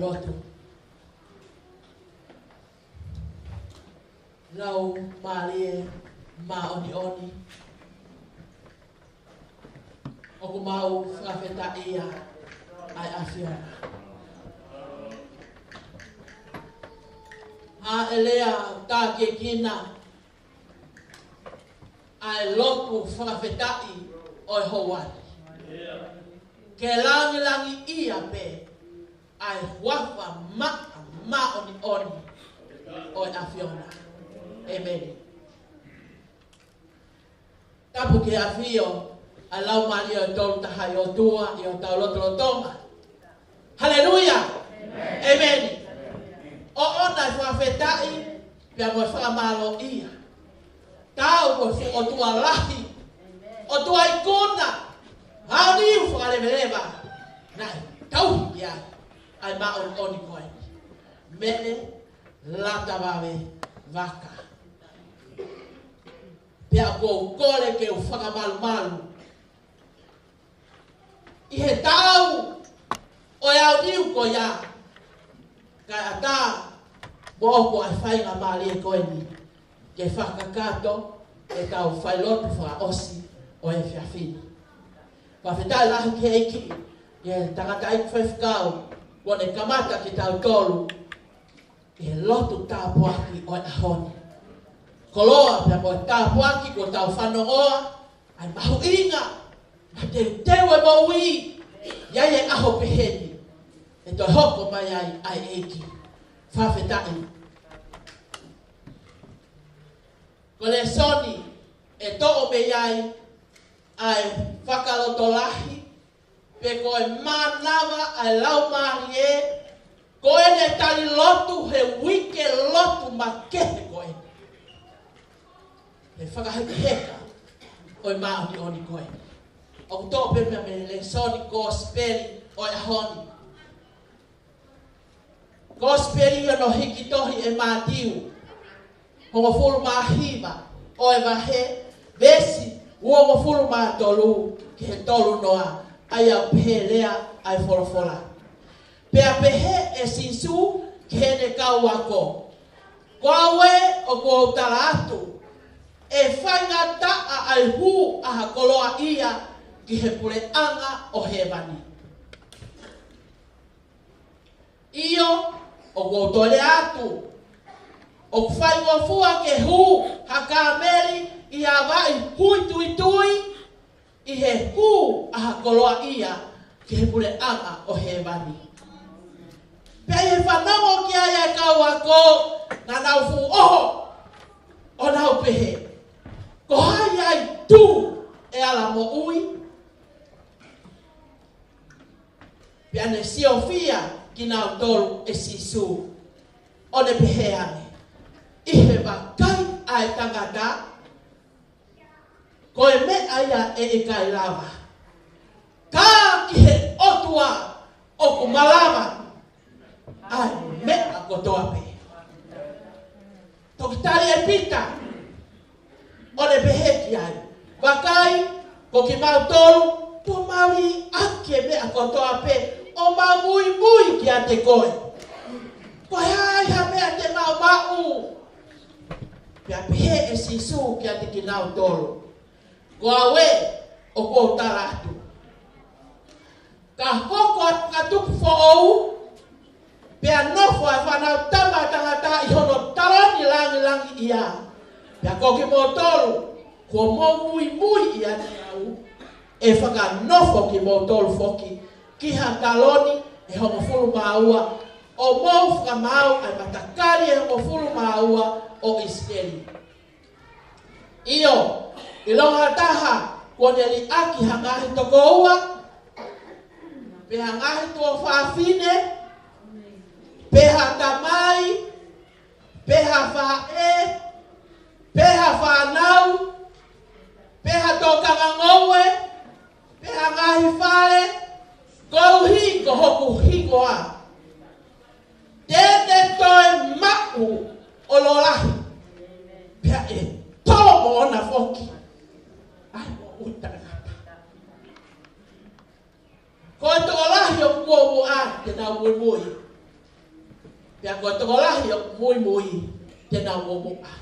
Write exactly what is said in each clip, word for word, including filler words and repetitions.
Lotu. Laumālie Māʻoniʻoni, ʻoku mau fakafetaʻia ʻa e ʻAfiona. ʻA e lea tākiekina ʻa e lotu fakafetaʻi ʻo e houa ni. Ke langilangiʻia pē ʻa e huafa maʻa māʻoniʻoni ʻo e ʻAfiona. ʻEmeni. Tapu ki he ʻafio ʻa e Laumālie ʻo e Tolu Tahaʻi ʻOtua ʻi hotau lotolotonga. Haleluia. ʻEmeni. ʻOku ou fakafetaʻi pea mo e fakamālōʻia. Tau ko e fuʻu ʻOtua lahi, ʻOtua ikuna, aoniu fakaleveleva, naʻe tauhi ki ai ʻa e māʻoniʻoni ko eni. Mele Latavave Vaka. Pea ʻoku ou kole ke u fakamalumalu ʻi he taʻu ʻo e aoniu ko ia, kae ʻatā moʻoku ʻa e faingamālie ko eni ke fakakakato ʻetau failotu fakaʻosi ʻo e efiafi ni. Fakafetaʻi lahi ki he ʻEiki, ʻi he tangataʻeiki faifekau, kuo ne kamata kitautolu ʻi he lotu tāpuaki ʻo e ʻaho ni. Koloa pea mo e tāpuaki kuo tau fanongoa, ʻa e mahuʻinga naʻe teuteu e moʻui, ʻi ai e ʻaho pehē ni ʻe toe hoko mai ai ʻa e ʻEiki. Fakafetaʻi. Ko e lēsoni ʻe toʻo mei ai ʻa e fakalotolahi, pe ko e mānava ʻa e Laumālie, ko ʻene tali lotu he uike lotu makehe ko eni, he fakahekeheka ʻo e māʻoniʻoni ko eni. ʻOku toʻo pē mei he lēsoni kosipeli ʻo e ʻaho ni. Kosipeli ʻi hono hiki tohi ʻe Mātiu, hongofulu mā hiva ʻo e vahe, veesi uofulu mā tolu ki he tolu noa, ʻa ia ʻoku pehē lea ʻa e folofola. Pea pehē ʻe Sīsū ki heʻene kau ako, Ko au ē, ʻoku ou tala atu, ʻe faingataʻa ʻa e hū ʻa ha koloaʻia ki he puleʻanga ʻo hēvani. ʻIo, ʻoku ou toe lea atu, ʻoku faingofua ke hū ha kāmeli ʻi ha vaʻi huituitui, ʻi he hū ʻa ha koloaʻia ki he puleʻanga ʻo hēvani. Pea ʻi he fanongo ki ai ʻa e kau ako, naʻa nau fuʻu ʻoho, ʻo nau pehē, Ko hai ʻa e tū ʻe ala moʻui? Pea ne siofia kinautolu ʻe Sīsū, ʻo ne pehē ange, ʻI he vakai ʻa e tangata, ko e meʻa ia ʻe ʻikai lava, ka ki he ʻOtua ʻoku malava ʻa e meʻa kotoa pē. Toki tali ʻe Pita, ʻo ne pehē ki ai, Vakai, ko kimautolu, kuo mau liʻaki e meʻa kotoa pē, ʻo mau muimui kiate koe. Ko e hā ha meʻa te mau maʻu? Pea pehē ʻe Sīsū kiate kinautolu, Ko au ē, ʻoku ou tala atu, ka hoko atu ka tupu foʻou, pea nofo ʻa e Fānautama ʻa Tangata ʻi hono taloni langilangiʻia, pea ko kimoutolu kuo mou muimui ʻiate au, ʻe fakanofo kimoutolu foki ki ha taloni ʻe hongofulu mā ua, ʻo mou fakamaau ʻa e matakali ʻe hongofulu mā ua ʻo ʻIsileli. ʻIo, ʻilonga ha taha kuo ne liʻaki ha ngaahi tokoua, pe ha ngaahi tuofāfine, pe ha tamai, pe ha faʻē, pe ha fānau, pe ha tokanga ngoue, pe ha ngaahi fale, koeʻuhi ko hoku hingoa, te ne toe maʻu ʻo lolahi, pea ʻe tō moʻona foki ʻa e moʻui taʻengata. Ko e tokolahi ʻoku muʻomuʻa te nau muimui, Pea ko e tokolahi ʻoku muimui te nau ō muʻa.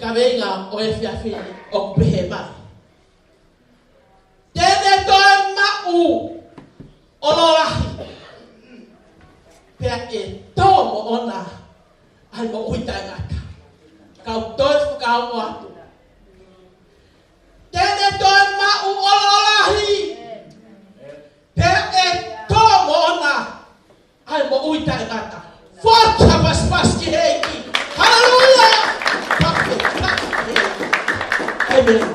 Kaveinga ʻo e efiafi ni ʻoku pehē mai: Te ne toe maʻu ʻolo lahi, pea ʻe tō moʻona ʻa e moʻui taʻengata. Kau toe fakaongo atu. Te ne toe maʻu ʻolo lahi, pea ʻe tō moʻona ʻa e moʻui taʻengata. Fakaʻapaʻapa ki he ʻEiki. Haleluia! ʻĒmeni.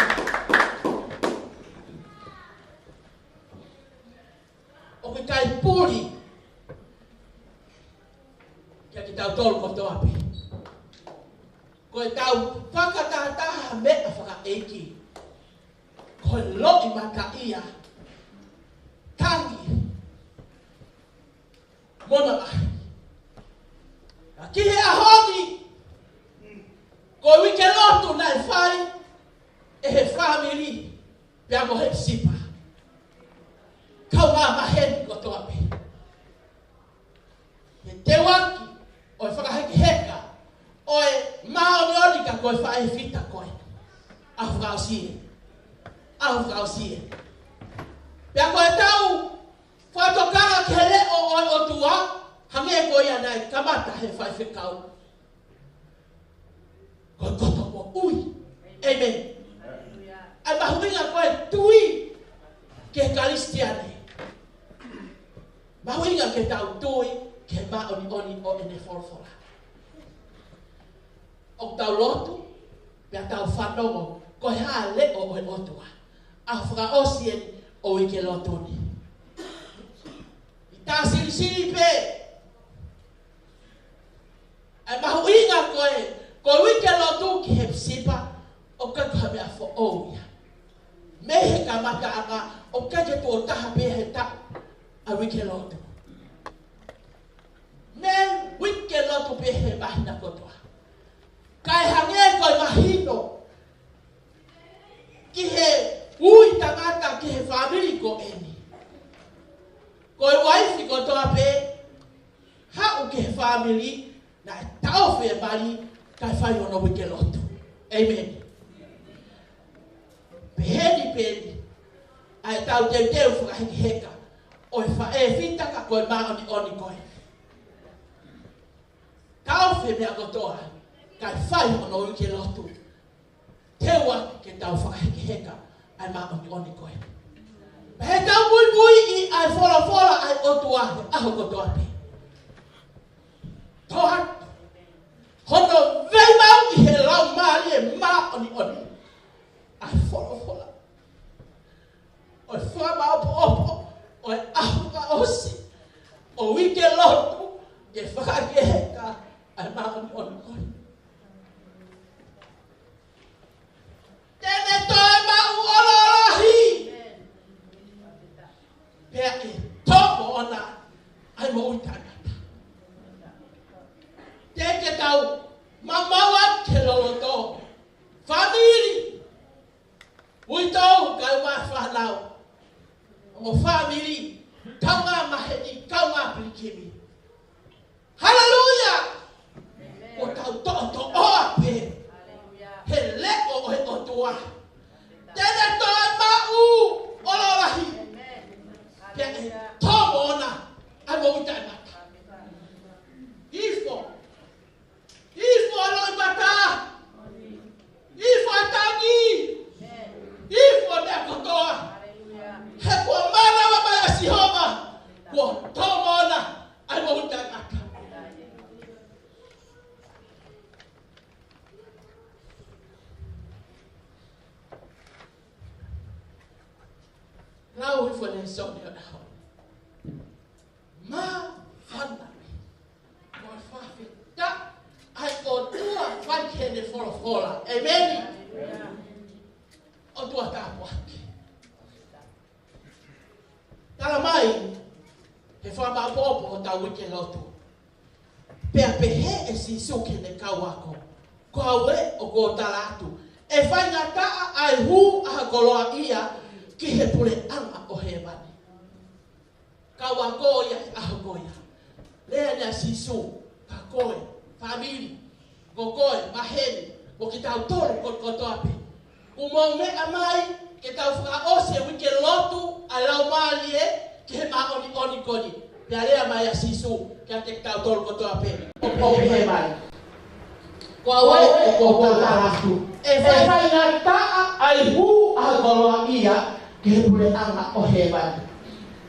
ʻOku ʻikai puli kiate kitautolu kotoa pē. Ko ʻetau fakatahataha meʻa fakaʻeiki, ko e loʻimataʻia, tangi mo e mamahi. Ka ki he ʻaho ni, ko e uike lotu naʻe fai ʻe he fāmili pea mo Hepisipa, kaungā maheni kotoa pē. He teuaki ʻo e fakahekeheka ʻo e māʻoniʻoni ka ko e faʻē fita ko ē. ʻAho fakaʻosi ē. ʻAho fakaʻosi ē. Pea ko ʻetau fakatokanga ki he leʻo ʻo e ʻOtua, hangē ko ia naʻe kamata he faifekau, ko e koto moʻui. ʻĒmeni. ʻA e mahuʻinga ko e tui ki he Kalisitiane. Mahuʻinga ke tau tui ki he māʻoniʻoni ʻo ʻene folofola. ʻOku tau lotu, pea tau fanongo ko e hā e leʻo ʻo e ʻOtua. ʻAho fakaʻosi eni ʻo e uike lotu ni. ʻI tā silisili pē, ʻa e mahuʻinga ko e, ko e uike lotu ki Hepisipa, ʻoku ʻikai ko ha meʻa foʻou ia. Mei he kamataʻanga, ʻoku ʻikai ke tuʻo taha pē he taʻu ʻa e uike lotu. Mei he uike lotu pē he māhina kotoa. Kae hangē ko e mahino ki he ui tangata ki he fāmili ko eni. Ko e uaifi kotoa pē, haʻu ki he fāmili, naʻe taʻofi e mali, kae fai hono uike lotu. ʻĒmeni. Pehē ni pē eni ʻa ʻetau teuteu fakahekeheka ʻo e faʻē fita ka ko e māʻoniʻoni ko ē. Taʻofi e meʻa kotoa, kae fai hono uike lotu. Teuaki ke tau fakahekeheka ʻa e māʻoniʻoni ko ē. Pea ʻi heʻetau muimuiʻi ʻa e folofola ʻa e ʻOtua he ʻaho kotoa pē, toʻo atu hono veimau ʻi he Laumālie Māʻoniʻoni ʻa e folofola ʻo e fakamaopoopo ʻo e ʻaho fakaʻosi ʻo e uike lotu, ke fakahekeheka ʻa e māʻoniʻoni ko ē. Te ne toe maʻu ʻolo lahi, pea ʻe tō moʻona ʻa e moʻui taʻengata. Te ke tau maumauʻi ke loloto. Fāmili, uitou, kaungā fānau, mo e fāmili, kaungā maheni, kaungā pilikimi. Haleluia! Ko ʻetau toʻotoʻoa pē he leʻo ʻo e ʻOtua. Te ne toe maʻu ʻolo lahi, pea ʻe tō moʻona ʻa e moʻui taʻengata. Ifo, ifo ʻa e loʻimata, ifo ʻa e tangi, ifo ʻa e meʻa kotoa. He kuo mānava mai ʻa Sihova, kuo tō moʻona ʻa e moʻui taʻengata. Lau hifo e lēsoni ʻo e ʻaho. Māfana. Ko e fakafetaʻi ʻa e ʻOtua fai ki heʻene folofola. ʻĒmeni. ʻOtua tāpuaki. Tala mai he fakamaopoopo ʻo hotau uike lotu. Pea pehē ʻe Sīsū ki heʻene kau ako, ko au ē ʻoku ou tala atu, ʻe faingataʻa ʻa e hū ʻa ha koloaʻia ki he puleʻanga ʻo hēvani. Kau ako ia he ʻaho ko ia. Lea ʻa Sīsū, ka ko e, fāmili, ko koe, maheni, mo kitautolu ko, kotoa pē. Kuo mou meʻa mai, ke tau fakaʻosi e uike lotu ʻa e Laumālie ki he māʻoniʻoni ko eni. Pea lea mai ʻa Sīsū, kiate kitautolu kotoa pē. ʻO pehē mai. Ko au ē, ʻoku ou tala atu. ʻE faingataʻa ʻa e hū ʻa ha koloaʻia ki he puleʻanga ʻo hēvani.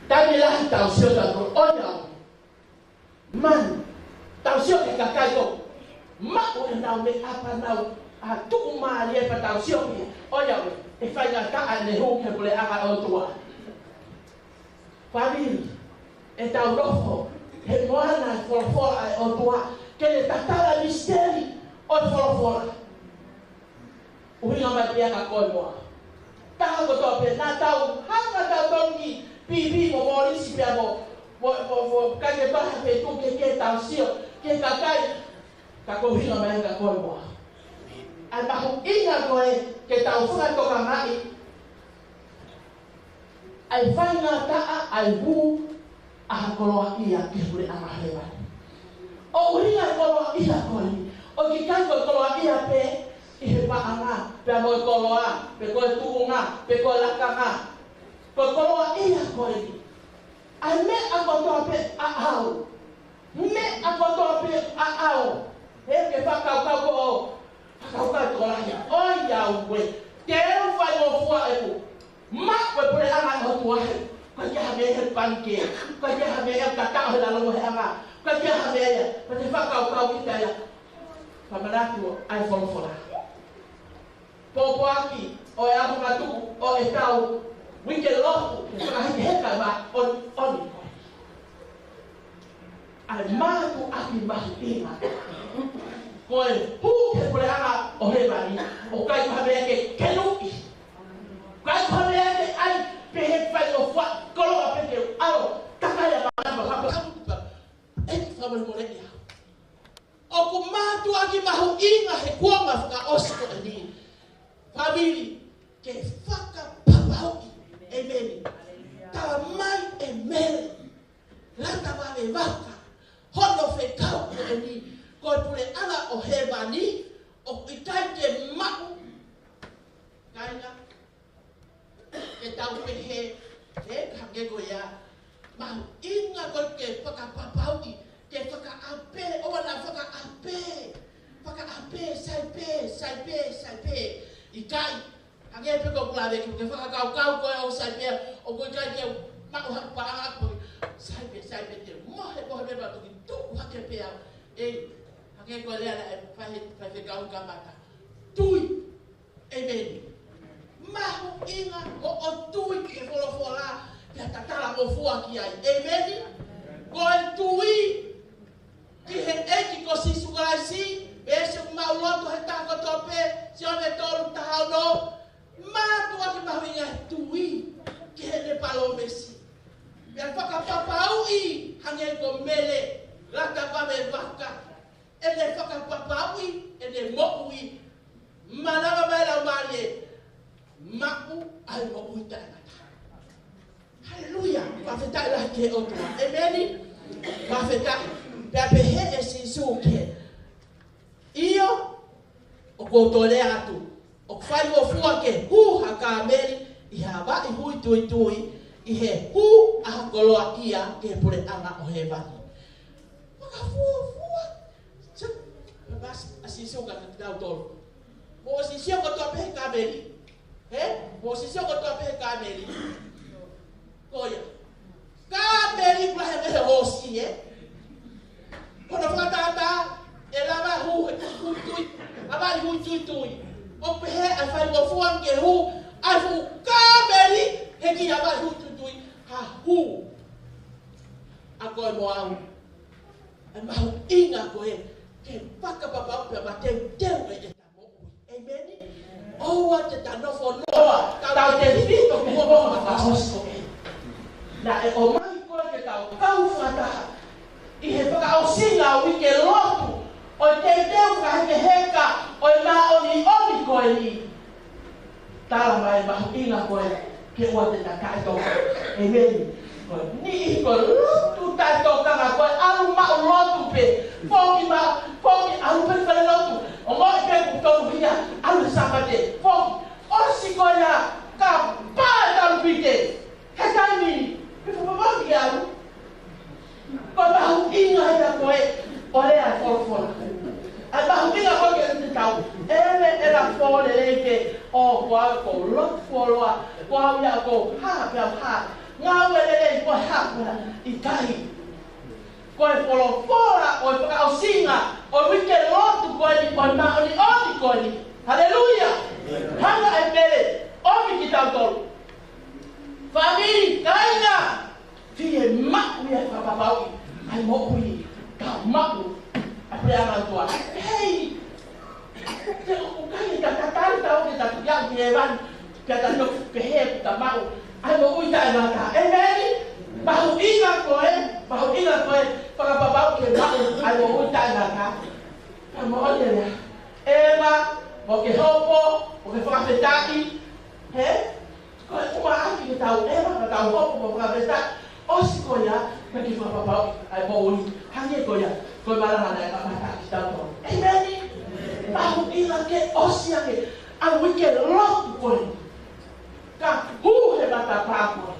Taimi lahi tau sio tautolu ʻo ia. Manu, tau sio ki he kakai ko. Maʻu ʻenau meʻa pea nau, ʻa, tuʻumālie pea tau sio ki he. ʻO ia ʻe faingataʻa ʻene hū ki he puleʻanga ʻo e ʻOtua. Fāmili, ʻe tau nofo he moana ʻo e folofola ʻa e ʻOtua, ke ne tatala e misiteli ʻo e folofola. ʻUhinga mai pē ia kia koe mo au. Taha kotoa pē, naʻa tau hanga tautolu ki Pipi mo Molisi pea mo, mo, mo, mo, kae ke paha pē tu ke ke tau sio, ki he kakai, ka ko e ʻuhinga mai kia koe mo au. ʻA e mahuʻinga ko ē, ke tau fakatokangaʻi, ʻa e faingataʻa ʻa e hū ʻa ha koloaʻia ki he puleʻanga hēvani. ʻOku ʻuhinga e koloaʻia ko eni, ʻoku ʻikai ko e koloaʻia pē ʻi he paʻanga, pea mo e koloa, pe ko e tuʻunga, pe ko e lakanga. Ko e koloaʻia ko eni. ʻA e meʻa kotoa pē ʻaʻau. Meʻa kotoa pē ʻaʻau. He ke fakakaukau ko ē, fakakaukau ko lahi. ʻOiauē. Te u faingofua ʻeku maʻu e puleʻanga ʻo e ʻOtua he. ʻIkai ke ʻi ai ha meʻa he panike. ʻIkai ke ʻi ai ha meʻa he tataʻo he lalo mo e anga. ʻIkai ke ʻi ai ha meʻa ia. Ka te fakakaukau kita ia. Fakamanatu ʻa e folofola. Pōpoaki ʻo e ʻaho ngatu ʻo ʻetau uike lotu, ke fakahekeheka e māʻoniʻoni. ʻA e mātuʻaki mahuʻinga. Ko e hū ki he puleʻanga ʻo hēvani, ʻoku ʻikai ko ha meʻa ke keluʻi. ʻIkai ko ha meʻa ke ʻai, pehē faingofua, koloa pē ke ʻalu, takai ʻa mānava, hapa, hapa, ʻe fakamolemole ia. ʻOku mātuʻaki mahuʻinga he kuonga fakaʻosi ko eni. Fāmili, ke fakapapauʻi. ʻĒmeni. Tala mai ʻe Mele Latavavevaka, hono fekau ko eni, ko e puleʻanga ʻo hēvani, ʻoku ʻikai ke maʻu. Kāinga, ke tau pehē, ē, ka hangē ko ia. Mahuʻinga ko ē ke fakapapauʻi, ke fakaʻapē, ʻoua naʻa fakaʻapē. Fakaʻapē, sai pē, sai pē, sai pē. ʻIkai, hangē pē ko ʻeku lave, ke fakakaukau ko ē ʻo sai pē, ʻoku ʻikai ke maʻu ha paʻanga ko ē. Sai pē, sai pē te. Mohe, mohe pē pea toki tuʻu hake pē au. ʻEi, hangē ko e lea naʻe fai he, fai he kau kamata. Tui. ʻĒmeni. Mahuʻinga hoʻo tui ki he folofola, pea tatala mo fua ki ai. ʻĒmeni. Ko e tui ki he ʻEiki ko Sīsū Kalaisi, veesi ʻoku mau lotu he taha kotoa pē, Sione tolu taha ono, mātuʻaki mahuʻinga he tui ki heʻene palōmesi. Pea fakapapauʻi hangē ko Mele Latavavevaka. ʻEne fakapapauʻi ʻene moʻui. Mānava mai Laumālie, maʻu ai moʻui taʻengata. Haleluia. Fakafetaʻi lahi ki he ʻOtua. ʻĒmeni. Fakafetaʻi. Pea pehē ʻe Sīsū ki ai. ʻIo, ʻoku ou toe lea atu. ʻOku faingofua ke hū ha kāmeli ʻi ha vaʻi hui tuitui, ʻi he hū ʻa ha koloaʻia ki he puleʻanga ʻo hēvani. Fakafuofua. Sio, pea pehē ʻa Sīsū kia kitautolu. Mou ʻosi sio kotoa pē he kāmeli. Hē? Mou ʻosi sio kotoa pē he kāmeli. Ko ia. Kāmeli ʻoku lahi ange he ʻosi, ē? Ko hono fakatātā, ʻe lava hū he hui tui, ʻa e vaʻi hui tuitui. ʻOku pehē ʻa e faingofua ke hū ʻa e fuʻu kāmeli he kiʻi ʻa e vaʻi hui tuitui. Ha hū. ʻA koe mo au. ʻA e mahuʻinga ko ē ke fakapapauʻi pea mateuteu ʻe ʻeta moʻui. ʻĒmeni. ʻOua te ta nofo noa, tautefito ki he kuonga fakaʻosi ko ē. Naʻe ʻomai koe ke tau kau fakataha ʻi he fakaʻosinga ʻo e uike lotu ʻo e teuteu fakahekeheka ʻo e māʻoniʻoni ko eni. Tala mai mahuʻinga ko ē ke ʻoua te ta taʻetoka. ʻĒmeni. Niʻihi ko e lotu taʻetokanga, ko e ʻalu maʻu lotu pē. Foki ma, foki ʻalu pē fale lotu. ʻO moʻi pē kuo tonu hia, ʻalu Sāpate. Foki. ʻOsi ko ia, kapau ʻe talu pē te. He taimi ni, ke fakapapauʻi ʻalu. Ko e mahuʻinga ia ko ē ʻo e lea ʻa e folofola. ʻA e mahuʻinga ko ē ke te tau. ʻE le, ʻe la fole lei ke, ʻo ko au ko lotu fuoloa, ko au ia ko ha, pe au ha. Ngāue lelei ko e hā ko ē, ʻikai. Ko e folofola, ʻo e fakaʻosinga ʻo e uike lotu ko eni, ʻo e māʻoniʻoni ko eni. Haleluia! Hanga ʻe Pele, ʻomi kitautolu. Fāmili, kāinga, fiemaʻu ia fakapapauʻi ʻa e moʻui, ka maʻu ʻa e puleʻanga ʻo e ʻOtua. Hei! Te u kai ta tatali tau ke ta tuki au ki hēvani, pea ta no pehē kuo ta maʻu ʻa e moʻui taʻengata. ʻĒmeni. Mahuʻinga ko ē, mahuʻinga ko ē, fakapapauʻi ke maʻu ʻa e moʻui taʻengata. Ka moʻoni ē, ʻeva, mo ke hopo, mo ke fakafetaʻi, hē? Ko e ʻumaʻā ke tau ʻeva, ka tau hopo mo fakafetaʻi, ʻosi ko ia, ka ke fakapapauʻi ʻa e moʻui. Hangē ko ia, ko e malanga naʻe kamata kitautolu. ʻĒmeni. Mahuʻinga ke ʻosi ange ʻa e uike lotu ko eni. Ka hū he matapā ko ē.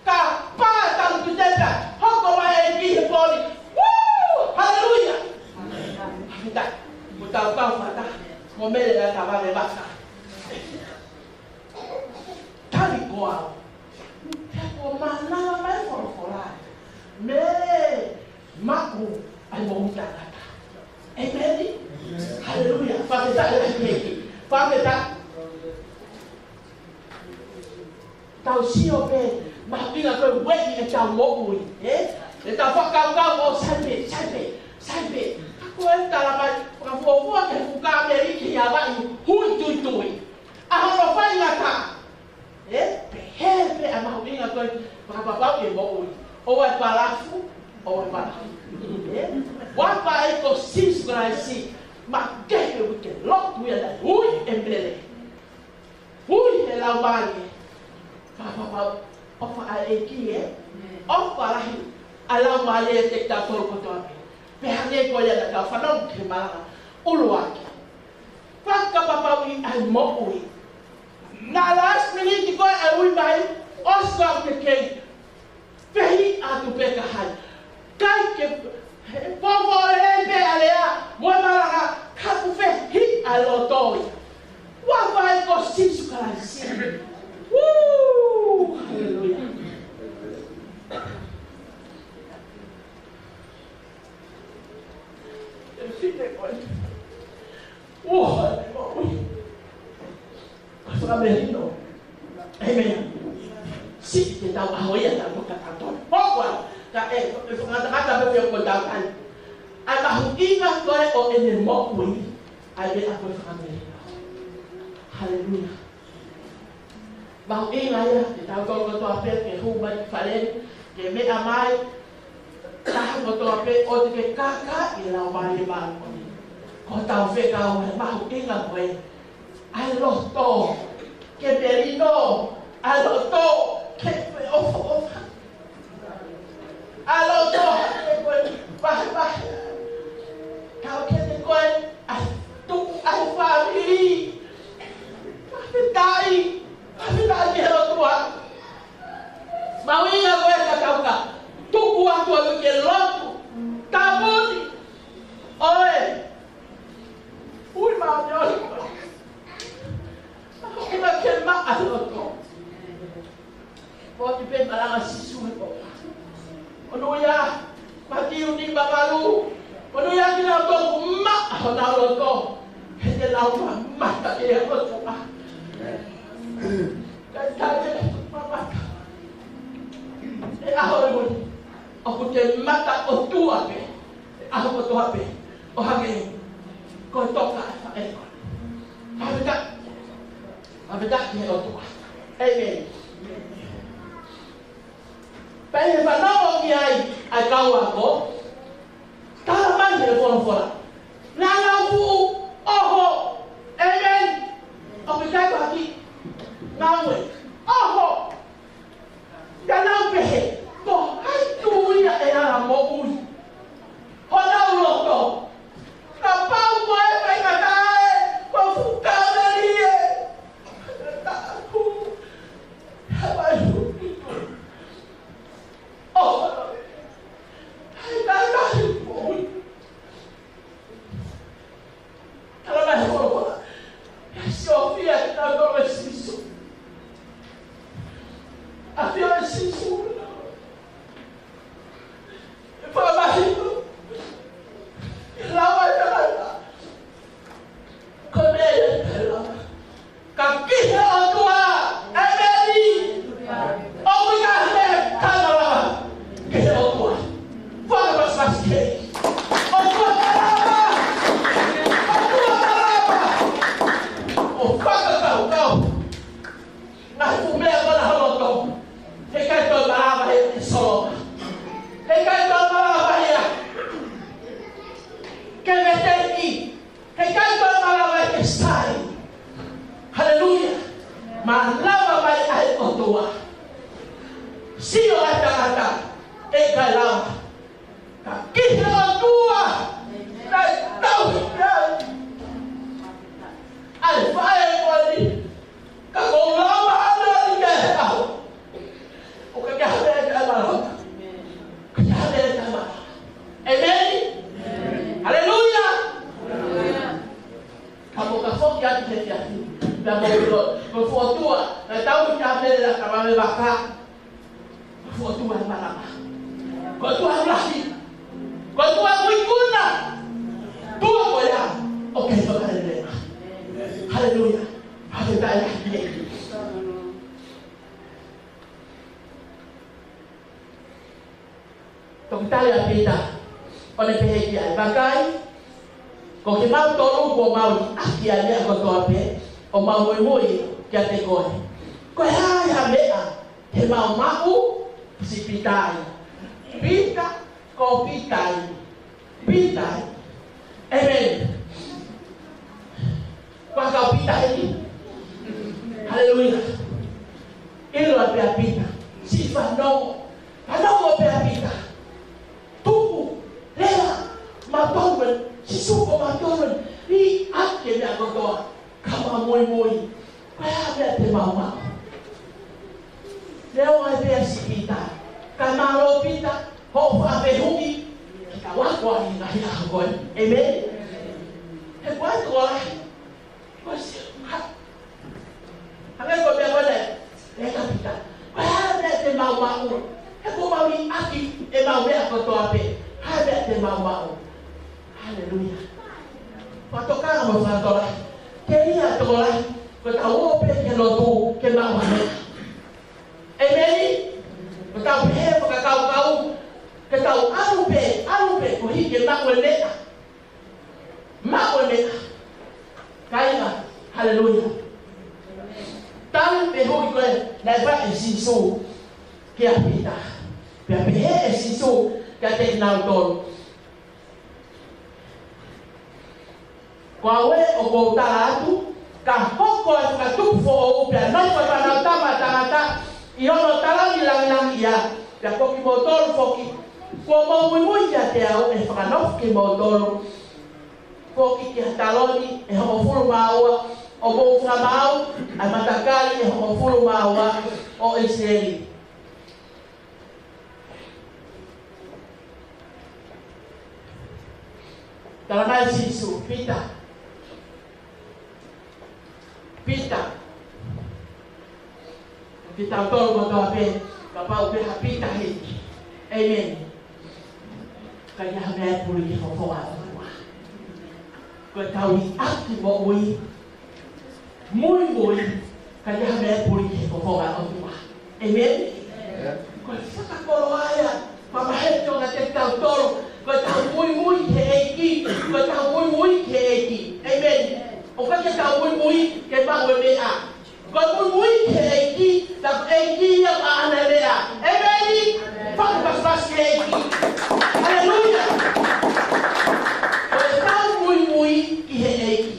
Kapau ʻe talu pē te ta, hoko mai e ki he poli. Woo! Haleluia! Fakafetaʻi. Mo tau kau fata. Mo mele la ta vale vaka. Tali ko au. He ko mānava mai folofola. Mele maʻu ʻa e moʻui taʻengata. ʻĒmeni. Haleluia. Fakafetaʻi lahi ki he ʻEiki. Fakafetaʻi. Tau sio pē, mahuʻinga ko e ueʻi ʻetau moʻui, ē? ʻEtau fakakaukau ʻo sai pē, sai pē, sai pē. Ka ko e tala mai, fakafuofua ke fuka pē i ki a vai, hui tuitui. ʻA hono faingataʻa. Ē, pehē pē ʻa e mahuʻinga ko e fakapapauʻi e moʻui. ʻOua ʻe palafu, ʻoua ʻe palafu. Ē, ua pa e ko Sīsū Kalaisi, makehe uike lotu ia naʻe ui ʻe Mele. Ui he Laumālie. Fakapapau, ʻofa ʻa e ʻEiki ē. ʻOfa lahi ʻa e Laumālie ʻiate kitautolu kotoa pē. Pea hangē ko ia naʻa tau fanongo ki he malanga ʻuluaki. Fakapapauʻi ʻa e moʻui. Naʻe last minute ko ē ʻa e ui mai, ʻosi ko ē ke kei. Fehiʻa atu pē ka hai. Kai ke, he, popo lelei pē ʻa e lea, mo e malanga, ka kuo fehiʻa loto ia. Ua vai ko Sīsū Kalaisi. Woo! Haleluia. E fite ko ē. Ua, ua. Fakamelino. ʻĒmeni. Siʻi ke tau ʻaho ia tau maka tau tonu. Hoko ā, ka e, e fakangatangata pē pe ko tau kai. ʻA e mahuʻinga ko ē ʻo ʻene moʻui. ʻA e meʻa ko e fakamelino. Haleluia. Mahuʻinga ia, ke tau tau kotoa pē, ke hū mai ki fale, ke meʻa mai, taha kotoa pē, ʻoua te ke kākaaʻi e Laumālie Māʻoniʻoni. Ko hotau fekau he mahuʻinga ko ē. ʻA e loto, ke melino, ʻa e loto, ke feʻofoʻofa. ʻA e loto, ke ko e vahevahe. Tau ke te ko e, ʻa e tuku, ʻa e fāmili. Fakafetaʻi, fakafetaʻi ki he ʻOtua. Mahuʻinga ko ē ka tau ka tuku atu ʻa e uike lotu. Tāpuni. ʻOe. Ui māʻoniʻoni. Mahuʻinga ke maʻa loto. Potu pē malanga Sīsū he potu. ʻOno ia, Mātiu nima valu. ʻOno ia kinautolu ʻoku maʻa honau loto. He te nau mamata ki he ʻOtua. Kae taʻe te nau mamata. ʻE ʻaho e moni. ʻOku te mata ʻOtua pē. ʻE ʻaho kotoa pē. ʻO hangē. Ko e toka e faʻē. Fakafetaʻi. Fakafetaʻi ki he ʻOtua. ʻĒmeni. Pea ʻi he fanongo ki ai ʻa e kau ako, tala mai he folofola. Naʻa nau fuʻu ʻoho. ʻĒmeni. ʻOku ʻikai ko ha kiʻi ngāue. ʻOho. Naʻa nau pehē, ko ʻAfio ʻa Sīsū. Fakamahino. Lava e tangata. Ko e meʻa ia ʻe lava. Ka ki he ʻOtua. ʻĒmeni. ʻOku ʻikai ha meʻa ʻe taʻemalava ki he ʻOtua. Fakapasipasi ki he ʻEiki. ʻOtua malava. ʻOtua malava. ʻO fakakaukau. Ngaahi fuʻu meʻa ko ena hono tō. Heʻikai toe malava ia ke solova. Heʻikai toe malava ia ke veteki. Heʻikai toe malava ia ke sai. Haleluia. Malava mai ʻa e ʻOtua. Sio ʻa e tangata, ʻikai lava. Ka ki he ʻOtua, naʻe tauhi ai ʻa e faʻē ko eni. Ka ko e lava ʻana ni ke he ʻaho. ʻOku ʻikai ha meʻa ʻe taʻemalava. ʻIkai ha meʻa ʻe taʻemalava. ʻĒmeni. Haleluia. Ka mou ka foki atu he kia. Pea mou ʻilo, ko e fuʻu ʻOtua naʻe tauhi ʻa Mele ʻa e kama mei he vaka. Ko e fuʻu ʻOtua ʻe malava. Ko e ʻOtua ʻe lahi. Ko e ʻOtua ʻoku ikuna. ʻOtua ko ia ʻoku kei fakalelei. Haleluia. Fakafetaʻi lahi ki he ʻEiki. Toki tali ʻa Pita, ʻo ne pehē ki ai, Vakai, ko kimautolu kuo mau liʻaki ʻa e meʻa kotoa pē, ʻo mau muimui kiate koe. Ko e hā ha meʻa te mau maʻu? Pehē ʻe Pita ia. Pita, ko Pita ia. Pita ia. ʻĒmeni. Ko e kau Pita eni. Haleluia. ʻIlo ai pē ʻa Pita. Siʻi fanongo. Fanongo pē ʻa Pita. Tuku. Lea. Mautolu eni. Sīsū ko mautolu eni. Liʻaki e meʻa kotoa. Ka mau muimui. Ko e hā ha meʻa te mau maʻu? Lea ai pē ʻa siʻi Pita. Ka mālō Pita, hoʻo fakafehuʻi, ke tau ako ai he ngaahi ʻaho ko eni. ʻĒmeni. He ko e tokolahi. Ko e si-, ha. Hangē ko e meʻa ko eni, lea ʻa Pita. Ko e hā ha meʻa te mau maʻu? He kuo mau liʻaki ʻemau meʻa kotoa pē. Hā ha meʻa te mau maʻu? Haleluia. Fakatokanga mo fakatokanga. Ke ia tokolahi, ko ʻetau ō pē ki he lotu, ke maʻu ha meʻa. ʻĒmeni. Ko ʻetau pehē fakakaukau, ke tau ʻalu pē, ʻalu pē, koeʻuhi ke maʻu e meʻa. Maʻu e meʻa. Kāinga, haleluia. Tali pē hoʻi ko ē, naʻe fai ʻe Sīsū kia Pita. Pea pehē ʻe Sīsū kiate kinautolu. Ko au ē ʻoku ou tala atu, ka hoko ʻa e fakatupu foʻou pea nofo ʻa e Fanautama ʻa Tangata ʻi hono taloni langilangiʻia, pea ko kimoutolu foki, kuo mou muimui kiate au, ʻe fakanofo kimoutolu foki ki he taloni ʻe hongofulu mā ua ʻo e moʻunga maau, ʻa e matakali ʻe hongofulu mā ua ʻo ʻIsileli. Tala mai Sīsū, Pita. Pita. Kitautolu kotoa pē, kapau ʻoku ʻi ai ha Pita heni. ʻĒmeni. ʻIkai ha meʻa ʻe puli ki he fofonga ʻo e ʻOtua. Ko ʻetau liʻaki moʻui. Muimui, ʻikai ha meʻa ʻe puli ki he fofonga ʻo e ʻOtua. ʻĒmeni? ʻĒmeni. Ko e fakakoloa ia, mamaheto kiate kitautolu, ko ʻetau muimui ki he ʻEiki, ko ʻetau muimui ki he ʻEiki. ʻĒmeni. ʻOku ʻikai ke tau muimui ke maʻu e meʻa. Ko e muimui ki he ʻEiki, ko e ʻEiki ia ʻoku ʻaʻana e meʻa. ʻĒmeni? Fakapasipasi ki he ʻEiki. Haleluia. Ko ʻetau muimui ki he ʻEiki.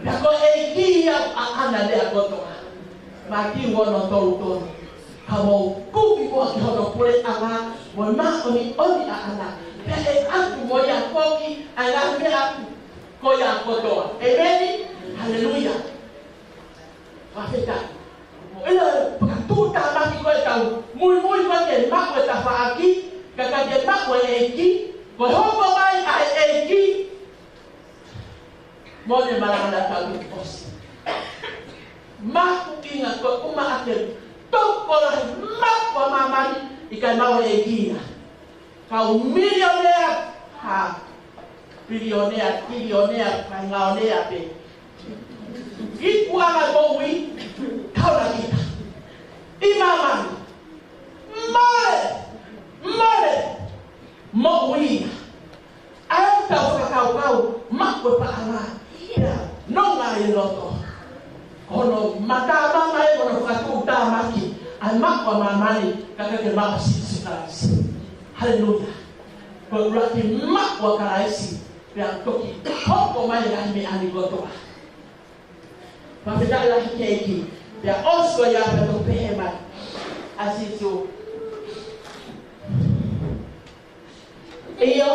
Pea ko e ʻEiki ia ʻoku ʻaʻana e meʻa kotoa. Mātiu ono tolu tolu. Ka mou kumi muʻa ki hono puleʻanga, mo e māʻoniʻoni ʻaʻana. Pea ʻe ʻatu mo ia foki ʻa e ngaahi meʻa ko ia kotoa. ʻĒmeni? Haleluia. Fakafetaʻi. ʻIlo, fakatuʻutāmaki ko ʻetau muimui ko ē ke maʻu e tafaʻaki, ka ʻikai ke maʻu e ʻEiki, ko e hoko mai ʻa e ʻEiki, mo e malanga naʻa tau ʻosi. Mahuʻinga ko e ʻumaʻā ke tokolahi, ma ʻIkai maʻu ʻe he ʻEiki ia. Kau milionea, ha, pilionea, tirionea, faingaonea pē. Ikuʻanga moʻui, kaunakita. ʻI māmani. Mole, mole, moʻui ia. ʻA ia ʻoku tau fakakaukau, maʻu e paʻanga, ia, nonga e loto. Ko hono matamama ē, ko hono fakatuʻutāmaki, ʻa e maʻu ʻa māmani, ka ʻikai ke maʻu ʻa Sīsū Kalaisi. Haleluia. Ko e ʻuluaki maʻu ʻa Kalaisi, pea toki hoko mai e ngaahi meʻa ni kotoa. Fakafetaʻi lahi ki he ʻEiki, pea ʻosi ko ia pea toki pehē mai ʻa Sīsū. ʻIo,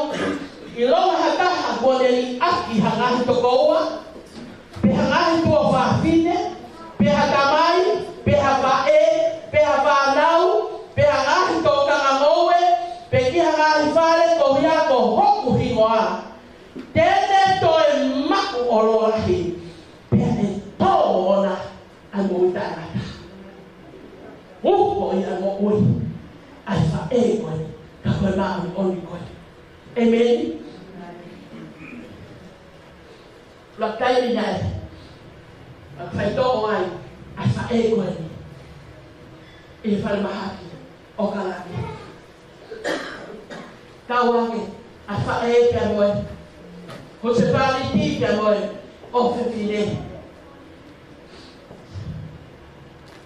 ʻilonga ha taha kuo ne liʻaki ha ngaahi tokoua, pe ha ngaahi tuofāfine, pe ha tamai, pe ha faʻē, pe ha fānau, pe ha ngaahi tōkanga ngoue, pe ki ha ngaahi fale koeʻuhi ko hoku hingoa, te ne toe maʻu ʻo lōlahi, pea ʻe tō moʻona ʻa e moʻui taʻengata. Uko ia moʻui ʻa e faʻē ko ē, ka ko e māʻoniʻoni ko ē. ʻĒmeni. Lakaini nai, ʻa e faitoʻo ai ʻa e faʻē ko ē ʻi he falemahaki ʻo ʻAokalani. Tau ange ʻa e faʻē pea mo e husepāniti pea mo e ʻofefine.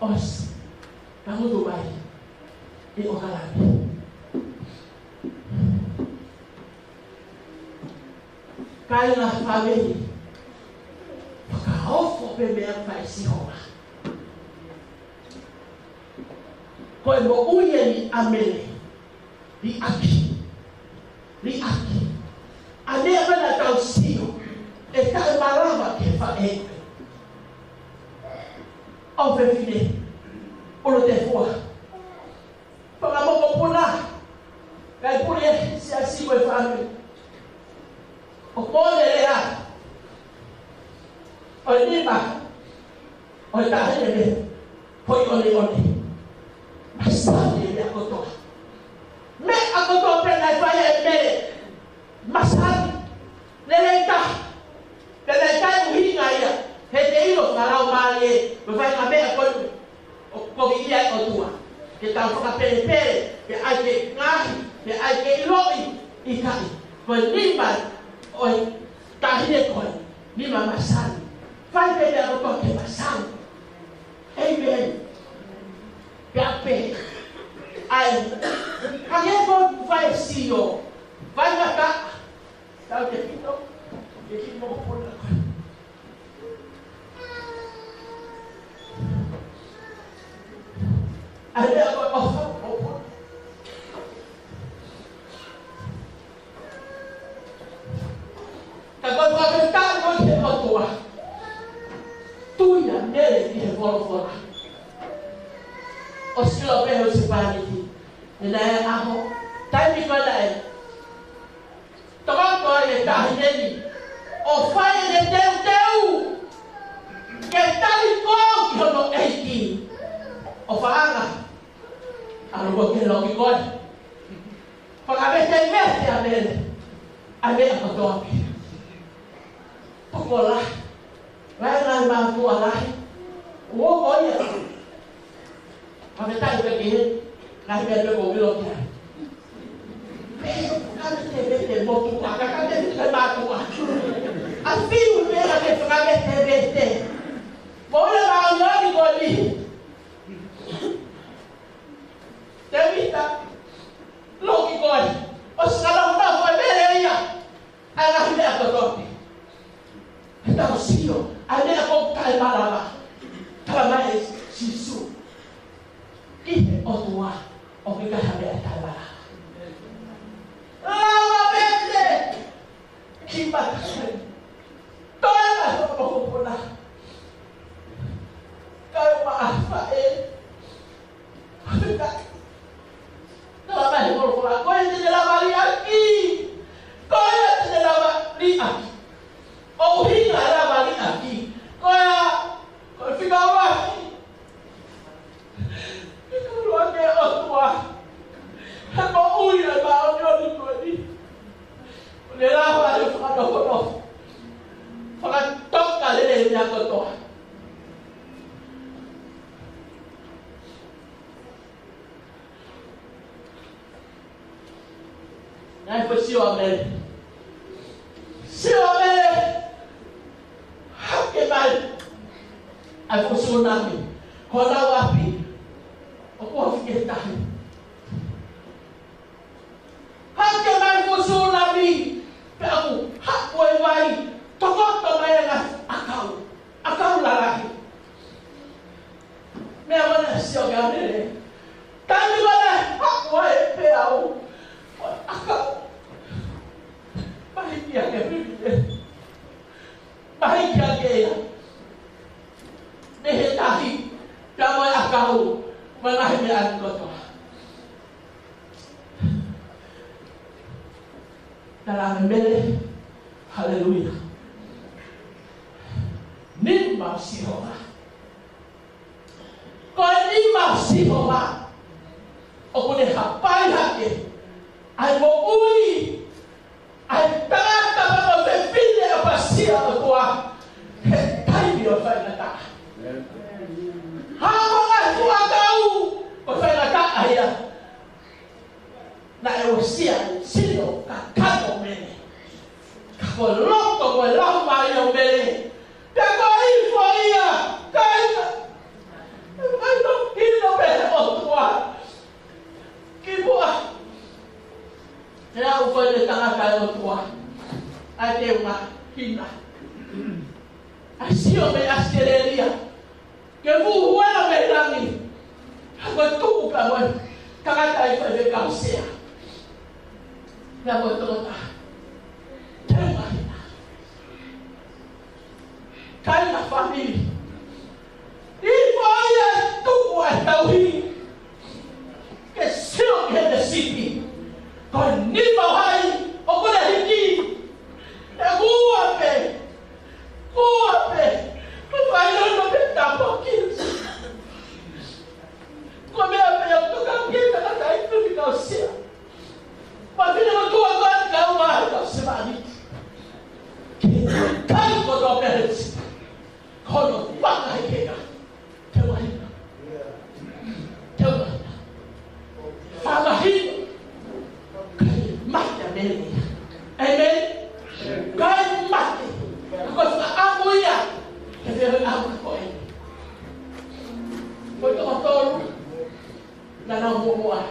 ʻOsi, tangutu mai ʻi ʻAokalani. Kāinga, fāmili, fakaofo pē meʻa fai Sihova. Ko e moʻui eni ʻa Mele. Liʻaki. Liʻaki. ʻA e meʻa naʻa tau sio, ʻe taʻemalava ki he faʻē ko ē. ʻOfefine, ʻUlutefua, fakamokopuna, kae pule e siasi mo e fāmili. ʻOku mole e lea ʻo e nima ʻo e taʻahine Mele, foʻi ʻoneʻone. Masani e meʻa kotoa. Meʻa kotoa pē naʻe fai ʻe Mele, masani. Lelei taha. Pea naʻe ʻikai ʻuhinga ia, he te ʻilo fakalaumālie, mo e faʻahinga meʻa ko eni ʻoku kovi ia ʻe he ʻOtua. Ke tau fakapelepele, ke ʻai ke ngaohi, ke ʻai ke ʻiloʻi, ʻikai. Ko e nima ʻo e taʻahine ko ē, nima masani. Fai pē meʻa kotoa ke masani. ʻĒmeni. Pea pehē ai, ka ke ko fai sio, fai mata, tau te pito, ke ki mo pona. ʻA ia ko e ʻofa, ʻofa. Ka ko e fakafetaʻi ko ē ki he ʻOtua, tui ʻa Mele ki he folofola. ʻOsi ʻilo pē ʻe he husepāniti ʻe naʻe ʻaho, taimi ko ē naʻe tokoto ai e taʻahine ni ʻo fai ʻene teuteu ke tali koe ki hono ʻEiki. ʻOfaʻanga, ʻalu koe ki he loki ko ē. Fakavetevete ʻa Mele ʻa e meʻa kotoa pē. Poko lahi, ngaahi, ngaahi mātuʻa lahi, ʻoku ʻi ai. Fakafetaʻi pē ki he ngaahi meʻa pē ʻoku ou ʻilo ki ai. Pea fakavetevete motuʻa, ka ka te te mātuʻa. ʻA fiu pē ka te fakavetevete. Mo e māʻoniʻoni ko eni. Tēvita, loki ko ē. ʻOsi ka lau na ko e Mele ia. ʻA e ngaahi meʻa kotoa pē. He tau sio, ʻa e meʻa ʻoku taʻemalava. Talamai ʻe Sīsū, ki he ʻOtua, ʻoku ʻikai ha meʻa taʻemalava. Lava vete ki mata. Toe mai hoʻo mokopuna. Kae ʻumaʻā faʻē. Talamai ʻe he folofola, ko ia te ne lava liʻaki. Ko ia te ne lava liʻaki. ʻUhinga lava liʻaki. Ko ia, ko e fika ʻuluaki. Fika ʻuluaki ʻo e ʻOtua. Naʻe foʻi sio ʻa Mele. Sio ʻa Mele. Hake mai ʻa e fuʻu sunami. Ko ʻenau ʻapi. ʻOku ofi ki he tahi. Hake mai fuʻu sunami. Pea ʻoku haʻu e vai. Tokoto mai e ngaahi ʻakau. ʻAkau lalahi. Meʻa mana sio kia Mele. Taimi ko ē haʻu ai pē ʻa e ʻakau. Mahiki ange Mele. Mahiki ange ia. Mei he tahi. Pea mo e ʻakau. Mo e ngaahi meʻa ni kotoa. Tala ange Mele. Haleluia. Nima ʻo Sihova. Ko e nima ʻo Sihova ʻoku ne hapai hake ʻa e moʻui ʻa e tangata mo e fefine ʻoku ʻapasia ʻOtua he taimi ʻo e faingataʻa. Hā ko e ngaahi fuʻu ʻakau ʻo e faingataʻa ia. Naʻe uesia e sino kakano ʻo Mele. Ka ko e loto mo e laumālie ʻo Mele. Pea ko e ifo ia, kāinga. Kāinga, hino pē ʻOtua. Kimuʻa. He ʻaho ko ē ne tangata ʻa e ʻOtua. ʻA e teunga hina. ʻA e sio mei ʻAositelēlia. Ke fuhu ʻa e mei langi. Ka ko e tuʻu pē mo e tangata ʻi he faifekau sea. Pea mo e tokotaha. Teunga hina. Kāinga, fāmili. Ifo ia ʻa e tuʻu ʻa e tauhi. Ke sio ki he sipi. Ko e nima ʻo hai ʻoku ne hiki. ʻE kua pē. Kua pē. Ko e fai lalo pē tāpuaki. Ko e meʻa pē ʻoku tokanga ki ai e tangata ʻi he faifekau sea. Fafine mo tuʻa ko ē ʻoku kau mai he kau sevāniti. Ke kai kotoa pē he sipi. Ko hono fanga hekeka. Teunga hina. Teunga hina. Fanga hina. Kai mate ʻa Mele. ʻĒmeni. Kai mate. Ko e fakaʻamu ia. Ke fie ʻamu ko ē. Ko e toko tolu. Naʻa nau muʻomuʻa.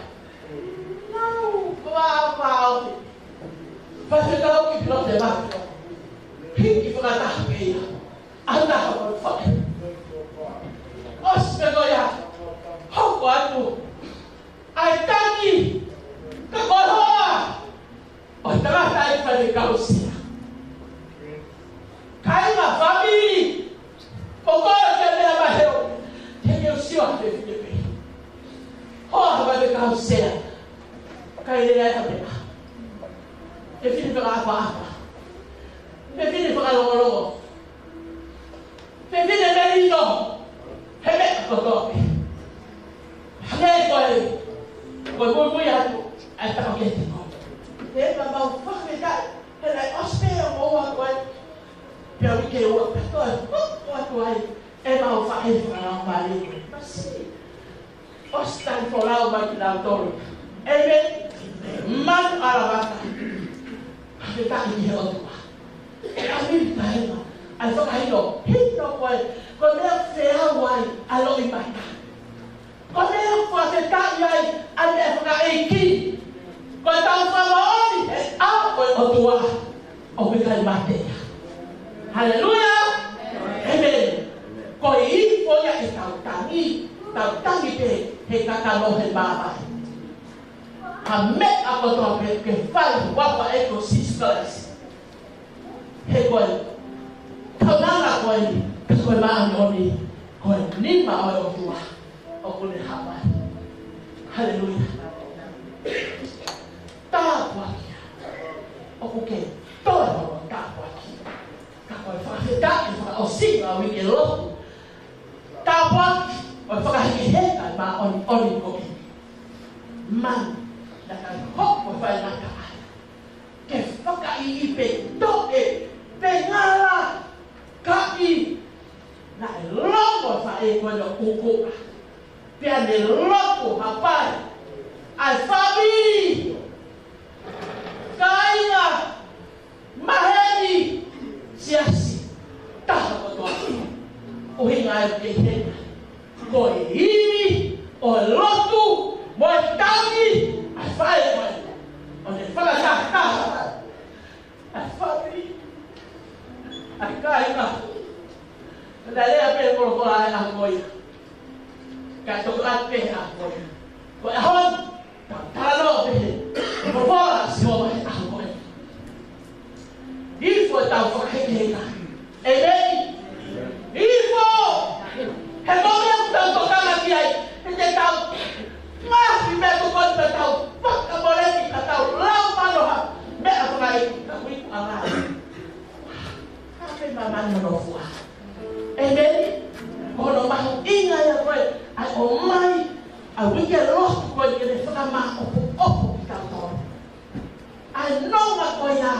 Nau, ko e vā, vā, oke. Faifekau ki Pilote Vatu. Hiki fakataha pē ia. ʻAna ha faʻē. ʻOsi pē ko ia. Hoko atu ʻa e tangi. Ka ko e hoa ʻo e tangata ʻi he faifekau sea. Kāinga, fāmili, ko koe ke meʻa maheu, ke ke sio ʻa e fefine pē. Hoa ʻa e faifekau sea. Kai lea ʻa e meʻa. Fefine fakaʻapaʻapa. Fefine fakalongolongo. Fefine melino, he meʻa kotoa pē. Hangē ko e, ko e muimui atu ʻa e tama kehe ko ē. Pea mau fakafetaʻi, he naʻe ʻosi pē ʻo ua ko ē. Pea uike ua pē ko ē, ʻo ua ko ē. ʻE mau faʻē fakalaumālie ko ē. Masiʻi. ʻOsi tali folau mai kinautolu. ʻĒmeni. Manu ʻalavaka. Fakafetaʻi ki he ʻOtua. ʻE ʻami taima. ʻAi fakahino. Hino ko ē. Ko e meʻa feau ai ʻa e loʻimata. Ko e meʻa fakafetaʻi ai ʻa e meʻa fakaʻeiki. Ko e tau fakamoʻoni he ʻao ko e ʻOtua. ʻOku ʻikai mate ia. Haleluia. ʻĒmeni. Ko e ifo ia ʻetau tangi, tau tangi pē he kakano he māvae. Ha meʻa kotoa pē ke fai huafa ʻe ko Sīsū Kalaisi. He ko e kaunanga ko eni, ko e māʻoniʻoni, ko e nima ʻo e ʻOtua. ʻOku ne hapai. Haleluia. Tāpuaki. ʻOku ke toe hono tāpuaki. Ka ko e fakafetaʻi fakaʻosinga ʻo e uike lotu. Tāpuaki ʻo e fakahekeheka ʻa e māʻoniʻoni ko eni. Manu, naʻe ʻikai hoko e faingataʻa. Ke fakaʻiʻi pe toʻe, pe ngala, kaʻi, naʻe longo e faʻē ko ē ʻo kukuʻa. Pea ne lotu hapai ʻa e fāmili. mo e tali ʻa e faʻē mai. ʻO ne fakatahataha ʻa e fāmili, ʻa e kāinga. Naʻe lea pē folofola ʻa e ʻaho ko ia. Ka toki ʻoatu pē ʻa e ʻaho ko ia. Ko e ʻaho ni, tau talanoa pē he folofola ʻa Sihova he ʻaho ko ia. Hifo ʻetau fakahekeheka. ʻĒmeni. Hifo. He ko e meʻa ʻoku tau tokanga ki ai. He te tau ngafi meʻa tokoni pea tau fakamoleki pea tau lau manoha. Meʻa fakaʻeiki ka kuiku anga. Ka ke mamani hono fua. ʻĒmeni. Ko hono mahuʻinga ia ko ē ʻa e ʻomai ʻa e uike lotu ko ē ke ne fakamaʻopoʻopo kitautolu. ʻA e nonga ko ia,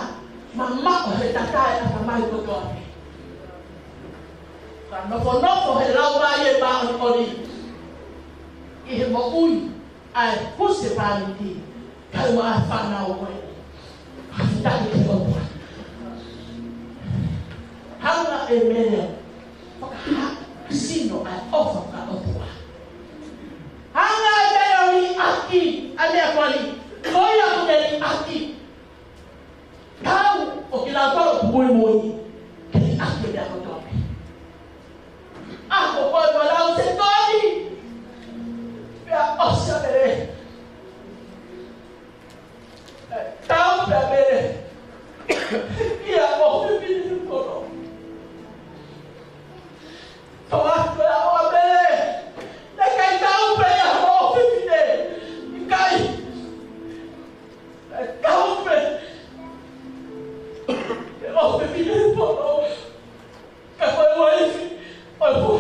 mamaʻo he tatae ʻatamai kotoa pē. Ka nofonofo he Laumālie Māʻoniʻoni ʻi he moʻui ʻa e husepāniti, kae ʻumaʻā e fānau ko ē. Fakafetaʻi ki he ʻOtua. Hanga ʻe Mele ʻo fakahā sino ʻa e ʻofa faka-ʻOtua. Hanga ʻe Mele ʻo liʻaki ʻa e meʻa ko eni, ko ia ʻoku ne liʻaki. Tau ʻo kinautolu ʻoku muimui ke liʻaki e meʻa kotoa pē. ʻA ko koe ma lau se toni. Pea ʻosi ʻa Mele. Tau pē ʻa Mele. Ia ʻo fefine pono. Toa ko ia ʻo Mele. Naʻe ʻikai tau pē ia ʻo fefine. ʻIkai. Naʻe tau pē. ʻO fefine pono. Ka ko e uaifi ʻo e pono.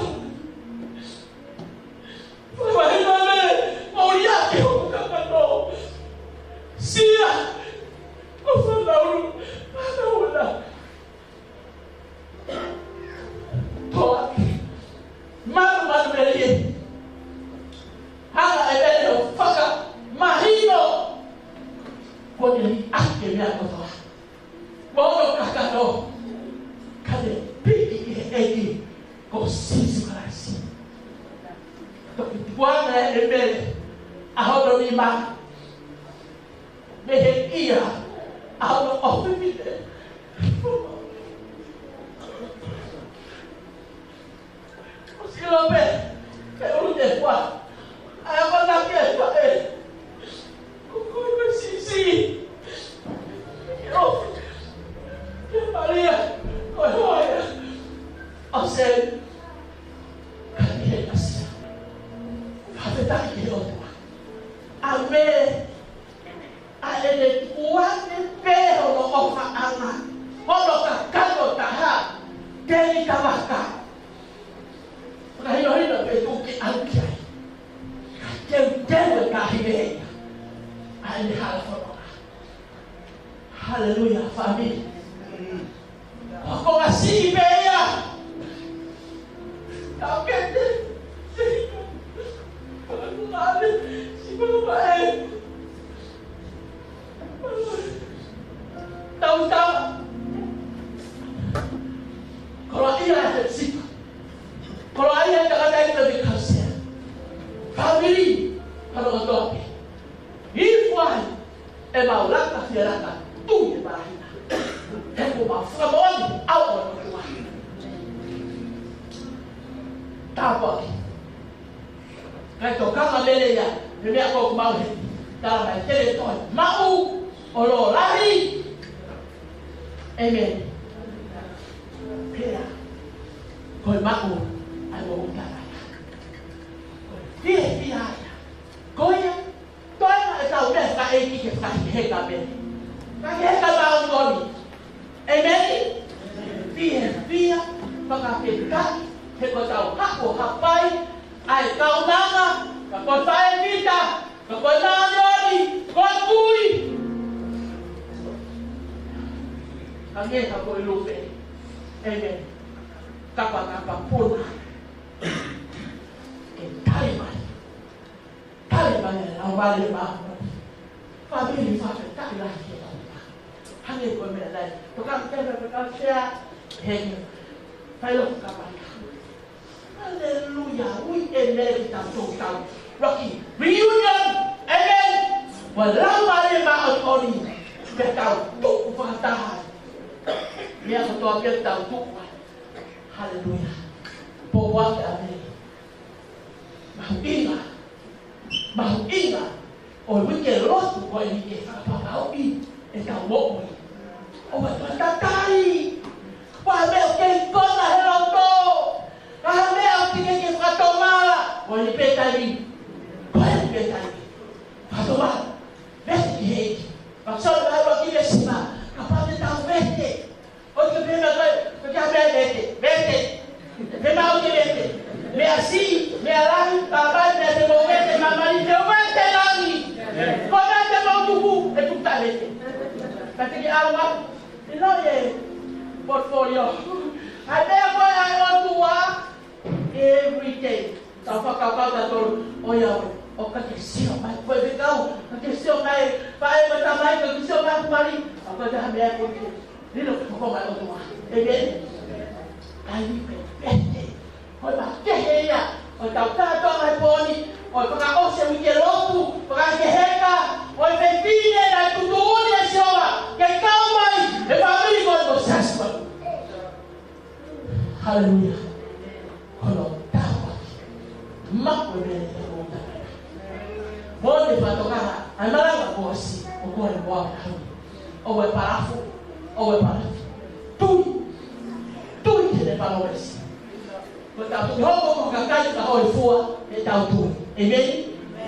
Ko e mahino ʻa Mele, mou liʻaki hoku kakano. Sia, ko fānau, fānau na. Toa, manu, manu melie. Hanga ʻe Mele ʻo fakamahino. Ko e liʻaki e meʻa kotoa. Mo hono kakano, ka ne piki ki he ʻEiki ko Sīsū Kalaisi. Toki tukuange ʻe Mele ʻa hono nima mei he ʻea ʻa hono ʻofefine. ʻOsi ʻilo pē, ke ʻulu te fua. ʻAi ʻamanaki ʻe faʻē. Ko koe ko e siʻisiʻi. Ke ʻofa. Ke Malia, ko e hoa ia. ʻOsi. Ka ni he ʻasia. Fakafetaʻi ki he ʻOtua. ʻA Mele. ʻA ʻene tukuange pē hono ʻofaʻanga, hono kakano taha, ke ni kavaka. Fakahinohino pē tuku ke ʻalu ki ai. Ka teuteu e kahi meʻa ia. ʻA ʻene hala fononga. Haleluia, fāmili. Ko e konga siʻi pē ia. Tau kete. Tau tau. Koloaʻia e sipa. Koloaʻia e tangataʻeiki ʻoku ne kausia. Fāmili, pano kotoa pē. Hifo ai. ʻE mau laka fia laka, tui e palahina. He kuo mau fakamoʻoni, ʻa e ʻOtua. Tāpuaki. Kae tokanga Mele ia, he meʻa ko ʻoku mau he. Tala mai ke ne toe maʻu, ʻo lōlahi. ʻĒmeni. Pea. Ko e maʻu, ʻa e moʻui taʻengata. Ko e fiefia ia. Ko ia, Toenga ʻetau meʻa fakaʻeiki ke fakahekeheka pē. Fakahekeheka māʻoniʻoni. ʻĒmeni? Fiefia, fakafetaʻi, he ko ʻetau haʻu ʻo hapai, ʻa e kaunanga, ka ko e faʻē Pita, ka ko e māʻoniʻoni, ko e kui. Ka ngeha ko e lupe. ʻĒmeni. Kapakapa puna. Ke tali mai. Tali mai e Laumālie Māʻoniʻoni. Fāmili, fakafetaʻi lahi ki he ʻOtua. Hangē ko e meʻa lahi. Toka ke me toka sea. He. Fai lo ka mai. Haleluia. Ui e meri ta tau tau. Rocky reunion, amen. Ua lau mālie māʻoniʻoni, pea tau tuʻu fakataha. Meʻa kotoa pē tau tuʻu ai. Haleluia. Pōpoaki ʻa e mahuʻinga, mahuʻinga ʻo e uike lotu ko eni ke fakapapauʻi ʻetau moʻui. ʻOua ʻe toe tatai. Ko e hā e meʻa ʻoku ke ikuna he loto? Ko e hā e meʻa ʻoku ke fakatomala? Ko eni pē taimi. Ko eni pē taimi. Fakatomala. Vete ki he ʻEiki. Fakasolo mai ua ki he sima. Kapau te tau vete. ʻOku ke pehē mai koe, ko e hā e meʻa vete? Vete. Meʻa ʻoku ke vete. Meʻa siʻi, meʻa lahi, pāpā, meʻa te mou vete, māmani te u vete langi. Ko e meʻa te mou tuku, ʻe tuku taʻe vete. Ka te ke ʻalu atu. ʻI loto he portfolio. ʻA e meʻa ko ē ʻa e ʻOtua, every day. Tau fakakaukau tautolu, ʻoiauē, ʻoku ke sio mai, ko e fekau, ʻoku ke sio mai, faʻē mo e tamai, ʻoku ke sio mai, kumali, ʻoku ke hā e meʻa ko ē. Lilo ki he fofonga ʻo e ʻOtua. ʻĒmeni. ʻAi ni pē, pē, pē. Ko e makehe ia ʻo ʻetau kātoanga he pō ni, ʻo e fakaʻosi e uike lotu, fakaʻeke heka, ʻo e fefine naʻe tuʻutuʻuni ʻe Sihova ke kau mai he fāmili ko ē ʻo e siasi. Haleluia. Ko hono tāpuaki. Maʻu e meʻa ni ʻoku tau. Mo e fakatokanga, ʻa e malanga kuo ʻosi, ʻoku ʻi ai e moa ʻaho ni. ʻOua ʻe palafu, ʻoua ʻe palafu. Tui. Tui ki heʻene palōmesi. Ko ʻetau tui, hoko ko e kakai ka hōifua heʻetau tui. ʻĒmeni? ʻĒmeni.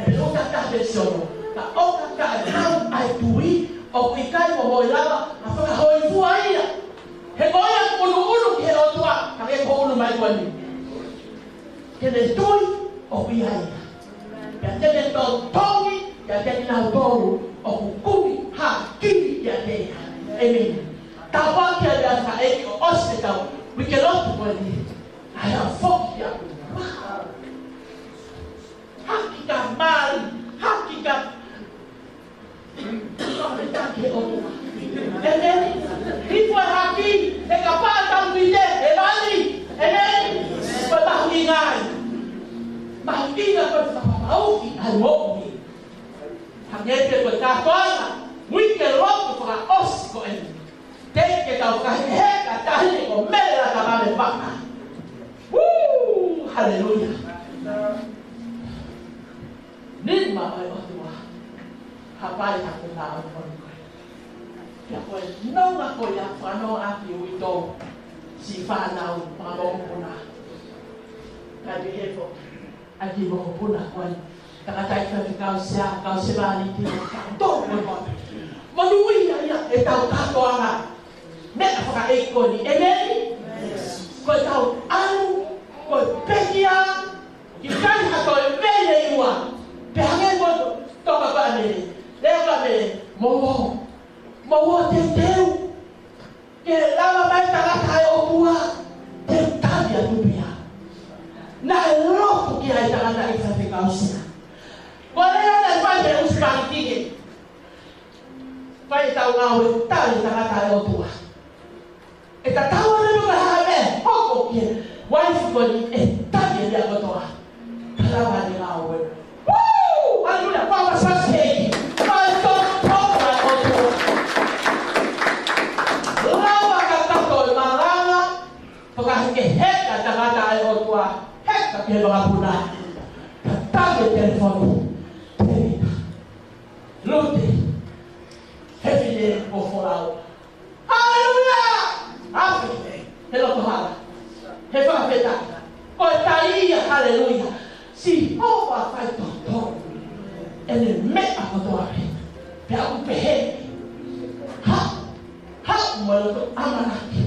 He ʻoku tata he siono. Ka ʻoka ka ʻe hau ʻa e tui, ʻoku ʻikai ko hoʻo lava ʻo fakahōifua ia. He ko ia ʻoku ʻunuʻunu ki he ʻOtua, ka ke ko ʻunu mai ko eni. Ke ne tui ʻoku ʻi ai ia. Pea te ne totongi kiate kinautolu ʻoku kumi hākili kiate ia. ʻĒmeni. Tāpuaki ʻa e meʻa fakaʻeiki ʻo ʻosi ʻetau uike lotu ko eni. ʻAi ʻa e foki ʻaku. Haki ka mali, haki ka ʻĒmeni. Hifo e haki, he kapau ʻe tau pite, ʻe mali. ʻĒmeni. Ko e mahuʻinga ia. Mahuʻinga ko e fakapapauʻi ʻa e moʻui. Hangē pē ko e kātoanga uike lotu fakaʻosi ko eni. Teʻeki ke tau fakahekeheka tahi ko Mele Latamame Vaka. Woo! Haleluia. Nima mai ʻOtua. Hapai taku nā ʻo koe. Pea ko e nonga ko ia fanongo ʻaki uitou. Siʻi fānau, mokopuna. Kae pehē foki ʻa e kiʻi mokopuna ko eni. Tangataʻeiki faifekau sea, kau sevāniti, tau tō ko e moa. Monūʻia ia ʻetau kātoanga. Meʻa fakaʻeiki ko eni. ʻĒmeni. Ko ʻetau ʻalu, ko e pekia, ʻikai ha toe vele ua. Pea hangē ko e toka ko ē ʻa Mele. Lea ko ē ʻa Mele, mou ō. Mou ō teuteu. Ke lava mai tangata ʻa e ʻOtua, te u tali atu pē ia. Naʻe lotu ki ai tangataʻeiki faifekau sea. Ko e lea naʻe fai he ʻusi pākiki. Fai ʻetau ngāue tali tangata ʻa e ʻOtua. ʻE tatau ai pē pe ko e hā e meʻa ʻe hoko ki he uaifi ko eni, ʻe tali e meʻa kotoa. Ka lava ʻene ngāue. Woo! Haleluia. Papa sasei. Fai tō tō ʻa e ʻOtua. Lava kakato e malanga. Fakahekeheka tangata ʻa e ʻOtua. Heka ki he mokopuna. Ka tali e telefoni. Tēvita. Lute. Hefine ʻo Folau. Haleluia! Afi, he loto hala. He fakafetaʻi. Ko e tai ia, haleluia. Sihova fai tōtō. ʻEne meʻa kotoa pē. Pea u pehē. Ha, ha, mo e loto ʻamanaki.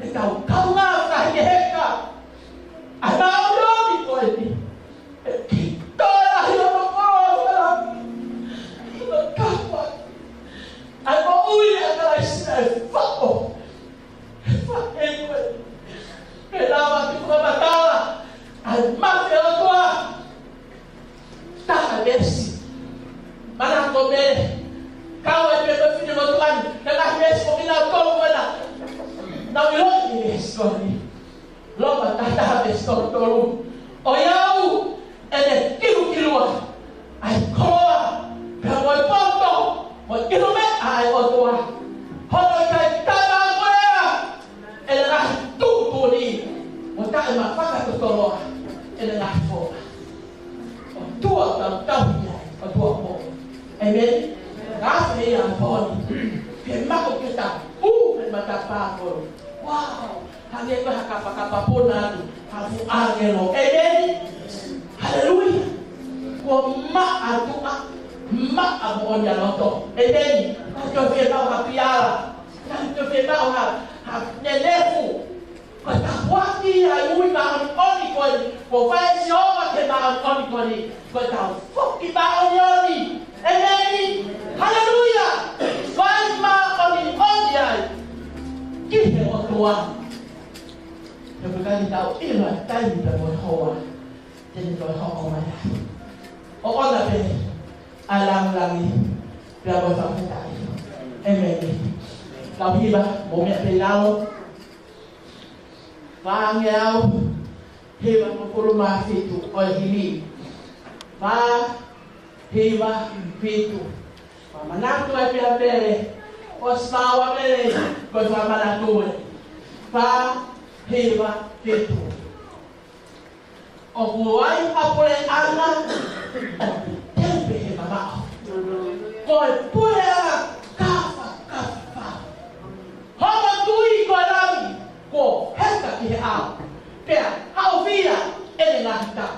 ʻEtau kaungā fakahekeheka. ʻA e māʻoniʻoni ko eni. ʻE ki toe lahi ʻo e koloa ʻo e langi. ʻI he kapa. ʻA e moʻui ʻa Kalaisi naʻe faʻo. He faʻo ʻe koe. Ke lava ke fakamatala. ʻA e mate ʻa e ʻOtua. Taha veesi. Mana ko Mele. Kau ai pē ko e fine motuʻa ni. Taha veesi ko kinautolu mana. Naʻa ku ʻiloʻi e veesi ko eni. ʻOtua. Hono ʻikai tama ko ē ʻene ngaahi tuʻutuʻuni, ʻo taʻe ma fakatotoloa ʻene ngaahi foʻi. ʻOtua tau tau ia, ʻOtua mo. ʻĒmeni. Ngaahi ia foni. Ke mako ke ta. Hu, ke mata pa ko. Wow. Hangē ko ha kapakapa puna atu, ha fuʻu ʻāngelo. ʻĒmeni. Haleluia. Ko maʻa tuʻa, maʻa moʻoni ʻa loto. ʻĒmeni. Ka ke fie maʻu ha piala. Ka ke fie maʻu ha, ha nelefu. Ko e tapuaki ʻa e ui māʻoniʻoni ko eni. Ko fai si ova ke māʻoniʻoni ko eni. Ko e tau foki māʻoniʻoni. ʻĒmeni. Haleluia. Fai māʻoniʻoni ai ki he ʻOtua. He ʻoku ʻikai ke tau ʻilo e taimi pea mo e houa te ne toe hoko mai ai. ʻOku ʻoʻona pē ʻa e langilangi pea mo e fakafetaʻi. ʻĒmeni. Kau hiva, mou meʻa pē ʻi lalo. Fāngeau hiva mo e hongofulu mā fitu ʻo e himi. Fā, hiva, fitu. Fakamanatu ai pē ʻa Pele. ʻOsi fāua Pele, ko e fakamanatu ē. Fā, hiva, fitu. ʻOku ʻi ai ha puleʻanga ʻoku tepe he mamaʻo. Ko e puleʻanga kafa, kafa. Hono tui ko e langi, kuo heka ki he ʻao. Pea haʻofia ʻene ngaahi tau.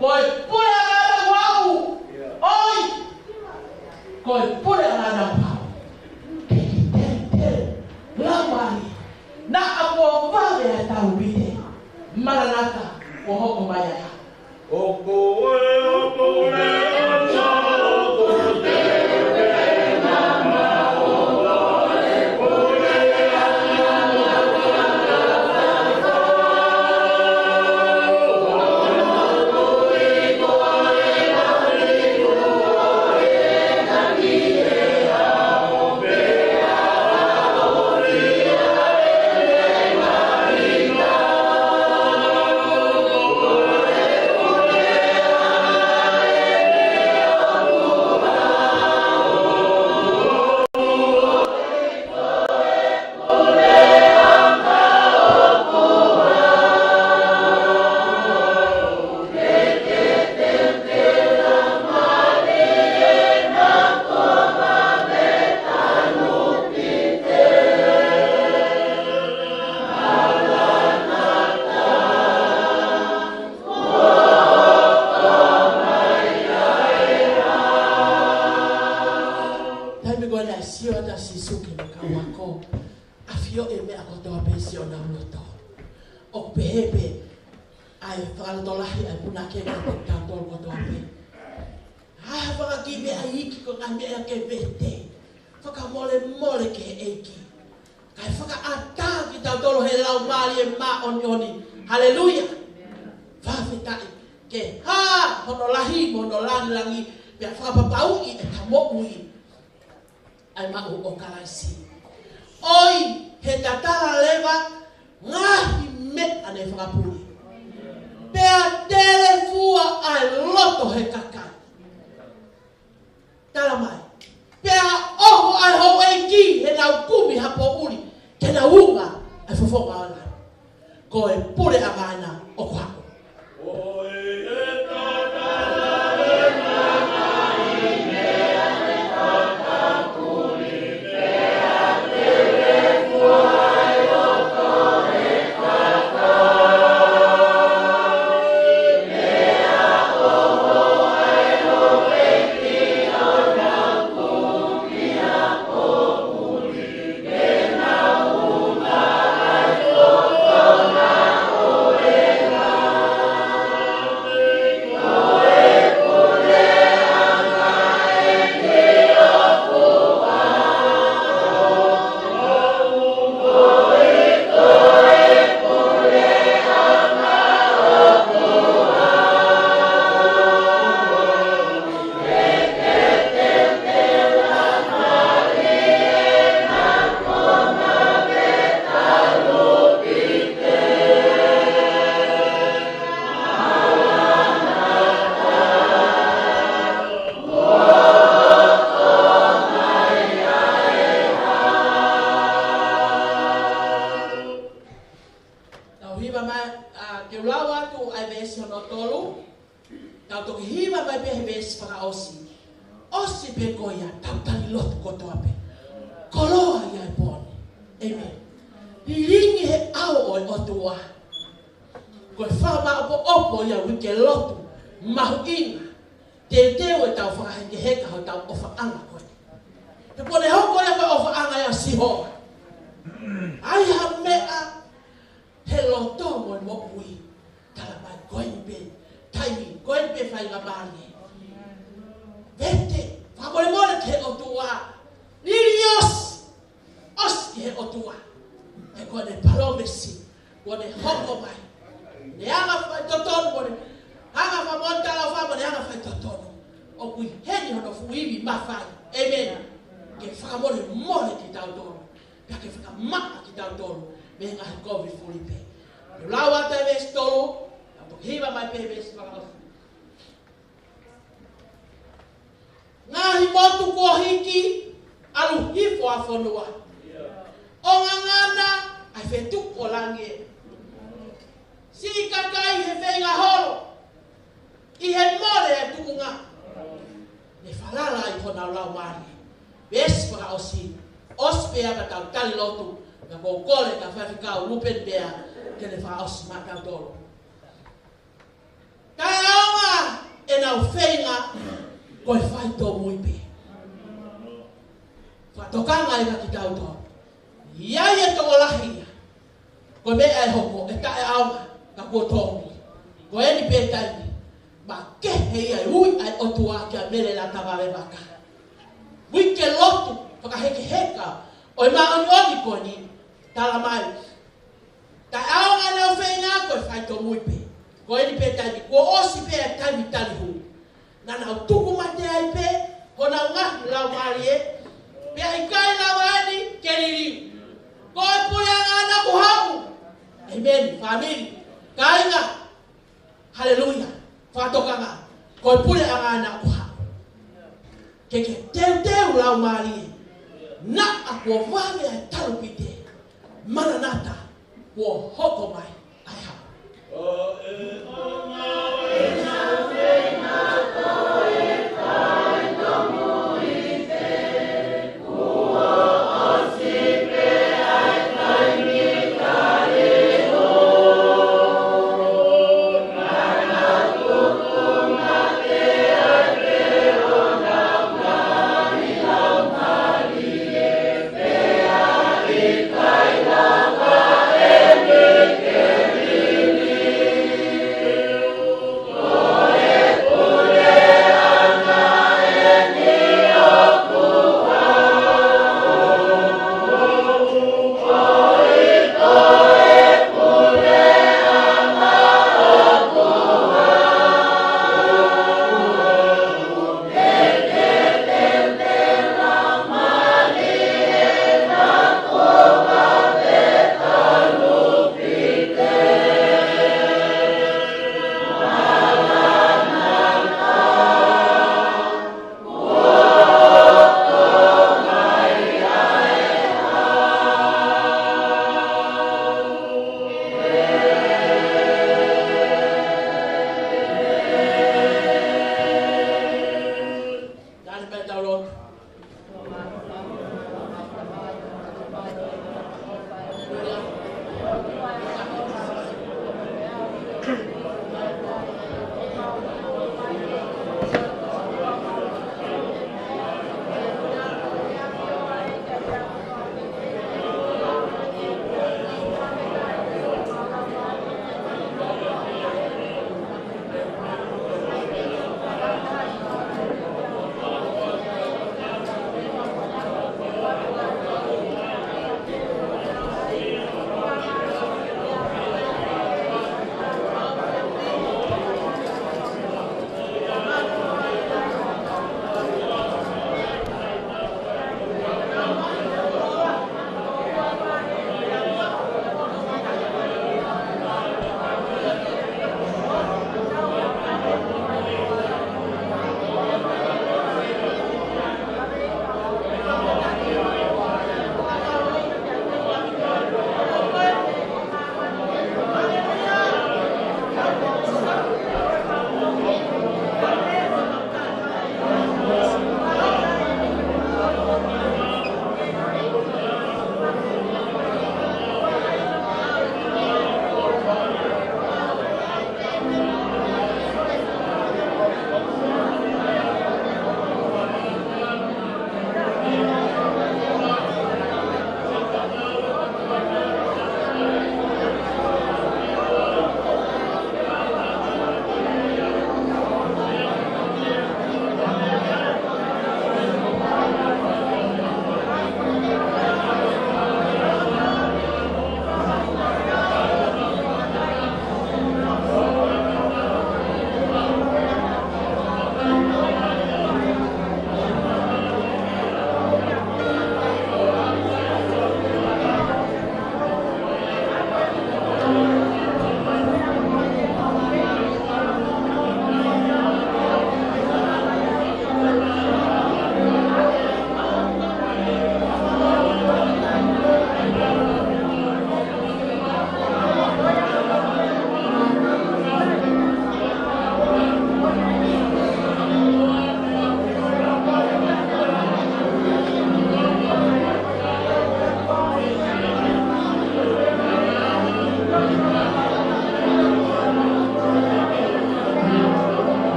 Ko e puleʻanga naʻa ku ʻai. ʻOi. Ko e puleʻanga naʻa ku ʻai. Ke ke tete. Lau mai. Naʻa kuo vave ʻa e talupite. Maranata, kuo hoko mai ʻa e ʻOku ʻi ai ha puleʻanga ʻoku tepe he mamaʻo. Taimi ko ē naʻe sio atu ʻa Sīsū ki heʻene kau ako, ʻafioʻi e meʻa kotoa pē siʻonau loto. ʻOku pehē pē ʻa e fakalotolahi ʻa e punake kiate kitautolu kotoa pē. ʻA e fakakimeʻa iiki ko e ngaahi meʻa ke vete. Fakamolemole ki he ʻEiki. Kae fakaʻatā kitautolu he Laumālie Māʻoniʻoni. Haleluia. Fakafetaʻi. Ke hā hono lahi mo hono langilangi, pea fakapapauʻi ʻeta moʻui ʻa e maʻu ʻo Kalaisi. ʻOi, he tatala leva ngaahi meʻa ne fakapuli. Pea telefua ʻa e loto he kakai. Tala mai. Pea ʻoho ʻa e houʻeiki heʻenau kumi ha poʻuli, ke nau unga ʻa e fofonga ʻo e langi. Ko e puleʻanga ena ʻoku haʻu. ʻosi. ʻOsi pē ko ia, tau tali lotu kotoa pē. Koloa ia e pō ni. ʻĒmeni. Lilingi he ʻao ʻo e ʻOtua. Ko e fakamaʻopoʻopo ia uike lotu mahuʻinga. Teuteu ʻetau fakahekeheka hotau ʻofaʻanga ko eni. He kuo ne hoko ia ko e ʻofaʻanga ia ʻo Sihova. ʻAi ha meʻa he loto mo e moʻui. Tala mai ko eni pē taimi, ko eni pē faingamālie. Vete, fakamolemole ki he ʻOtua. Liliu ʻosi, ʻosi ki he ʻOtua. He ko ʻene palōmesi, ko ʻene hoko mai. Ne anga faitotonu, ko ʻene anga fakamolemole, tala fakamolemole, ne anga faitotonu. ʻOku ʻi heni hono fuʻu ivi mafai. ʻĒmeni. Ke fakamolemole kitautolu. Pea ke fakamaʻa kitautolu mei he ngaahi kovi fulipē. Lau atu e veesi tolu, ʻa toki hiva mai pē veesi fakaʻosi. Ngaahi motu kuo hiki, ʻalu hifo ʻa fonua. ʻO ngangana ʻa e fetuku ʻo langi. Siʻi kakai he feinga holo. ʻI he mole e tuʻunga. Ne falala ʻi honau laumālie. Veesi fakaʻosi. ʻOsi pē ia ka tau tali lotu. Ka ʻoku ou kole kia Faifekau Lupeni Pea ke ne fakaʻosi maʻatautolu. Taʻeʻaonga ʻenau feinga ko e fai tōmui pē. Fakatokanga ia kia kitautolu. ʻI ai e tokolahi ia. Ko e meʻa ʻe hoko, ʻe taʻeʻaonga, ka kuo tōmui. Ko eni pē taimi. Makehe ia e ui ʻa e ʻOtua kia Mele Latavave Vaka. Uike lotu, fakahekeheka, ʻo e māʻoniʻoni ko eni, tala mai. Taʻeʻaonga ʻenau feinga ko e fai tōmui pē. Ko eni pē taimi, kuo ʻosi pē e taimi tali hū. Naʻa nau tuku mate ai pē honau ngaahi laumālie, pea ʻikai lava eni ke liliu. Ko e puleʻanga ena kuo haʻu. ʻĒmeni, fāmili. Kāinga. Haleluia. Fakatokanga. Ko e puleʻanga ena kuo haʻu. Ke ke teuteu laumālie. Naʻa kuo vave ʻa e talupite. Maranata. Kuo hoko mai ʻa e haʻu.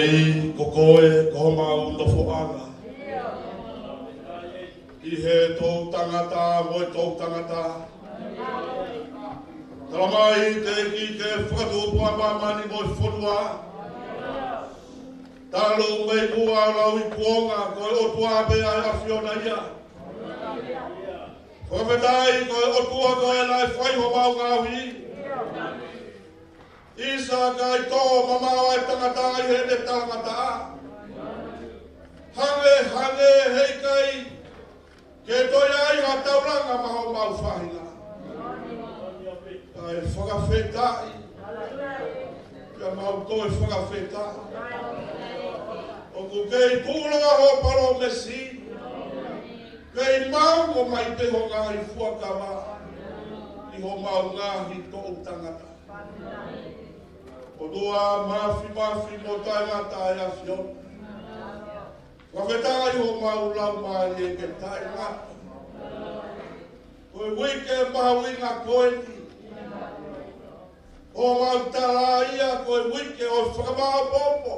Ko koe, ko homau nofoʻanga. ʻI he toʻutangata mo e toʻutangata. Tala mai teʻeki ke fakatupu ʻa māmani mo e fonua. Talu mei muʻa ʻo lauikuonga, ko e ʻOtua pē ʻa e ʻAfiona ia. Fakafetaʻi ko e ʻOtua ko ē naʻe fai homau ngaohi. ʻIsa ka ʻi tō mamaʻo ʻa e tangata ʻi heʻene talangataʻa. Hangē, hangē heʻikai ke toe ʻi ai ha taulanga maʻa homau faʻahinga. Kae fakafetaʻi. Pea mau toe fakafetaʻi. ʻOku kei tuʻuloa hoʻo palōmesi. Kei maʻu ʻo mai pē ho ngaahi fuakava ʻi homau ngaahi toʻutangata. ʻOtua mafimafi mo taʻengata ʻa e ʻAfiona. Fakafetaʻi homau laumālie ke taʻengata. Ko e uike mahuʻinga ko eni. ʻOku mau tala ia ko e uike ʻo e fakamaopoopo.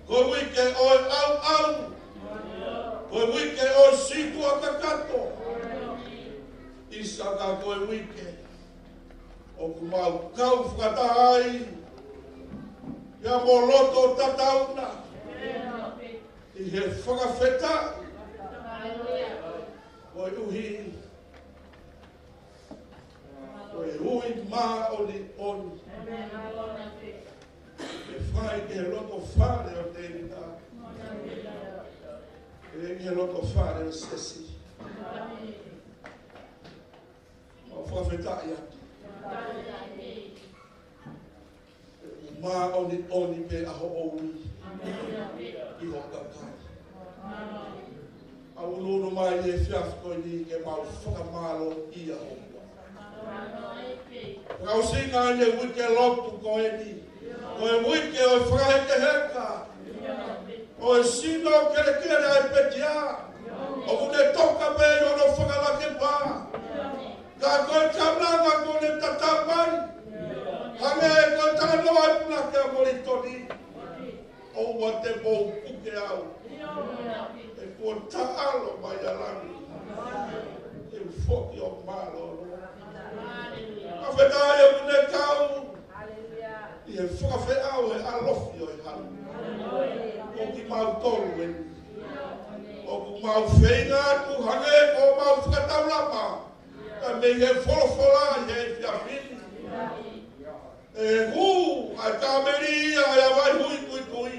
Ko e uike ʻo e ʻauʻau. Ko e uike ʻo e sītuʻa kakato. ʻIsa ka ko e uike ʻoku mau kau fakataha ai ia mo loto tatau na ʻi he fakafetaʻi. Koeʻuhi ko e ui māʻoniʻoni ʻe fai ki he loto fale ʻo Tēvita, ʻe ki he loto fale ʻo Sesi. Mau fakafetaʻi atu. Māʻoniʻoni pē ʻa hoʻo ui ʻi ho kakai. ʻOku ʻunuʻunu mai he efiafi ko eni ke mau fakamālōʻia ho huafa. Fakaʻosinga ʻene uike lotu ko eni, ko e uike ʻo e fakahekeheka ʻo e sino kelekele ʻa e pekia. ʻOku ne toka pē ʻi hono fakalakepa. Ka ko e kaunanga kuo ne tatau mai, hangē ko e talanoa ʻa e punake ʻa Molitoni, ʻoua te mou puke au, he kuo taʻalo mai ʻa langi, te u foki ʻo mālōlō. Fakafetaʻi ʻoku ne kau ʻi he fakafeʻao he ʻalofi ʻo e hala. Ko kimautolu eni ʻoku mau feinga atu hangē ko homau fakataulama, ka mei he folofola ʻi he efiafi ni. ʻE hū ʻa e kāmeli ia ʻi he vai huituitui,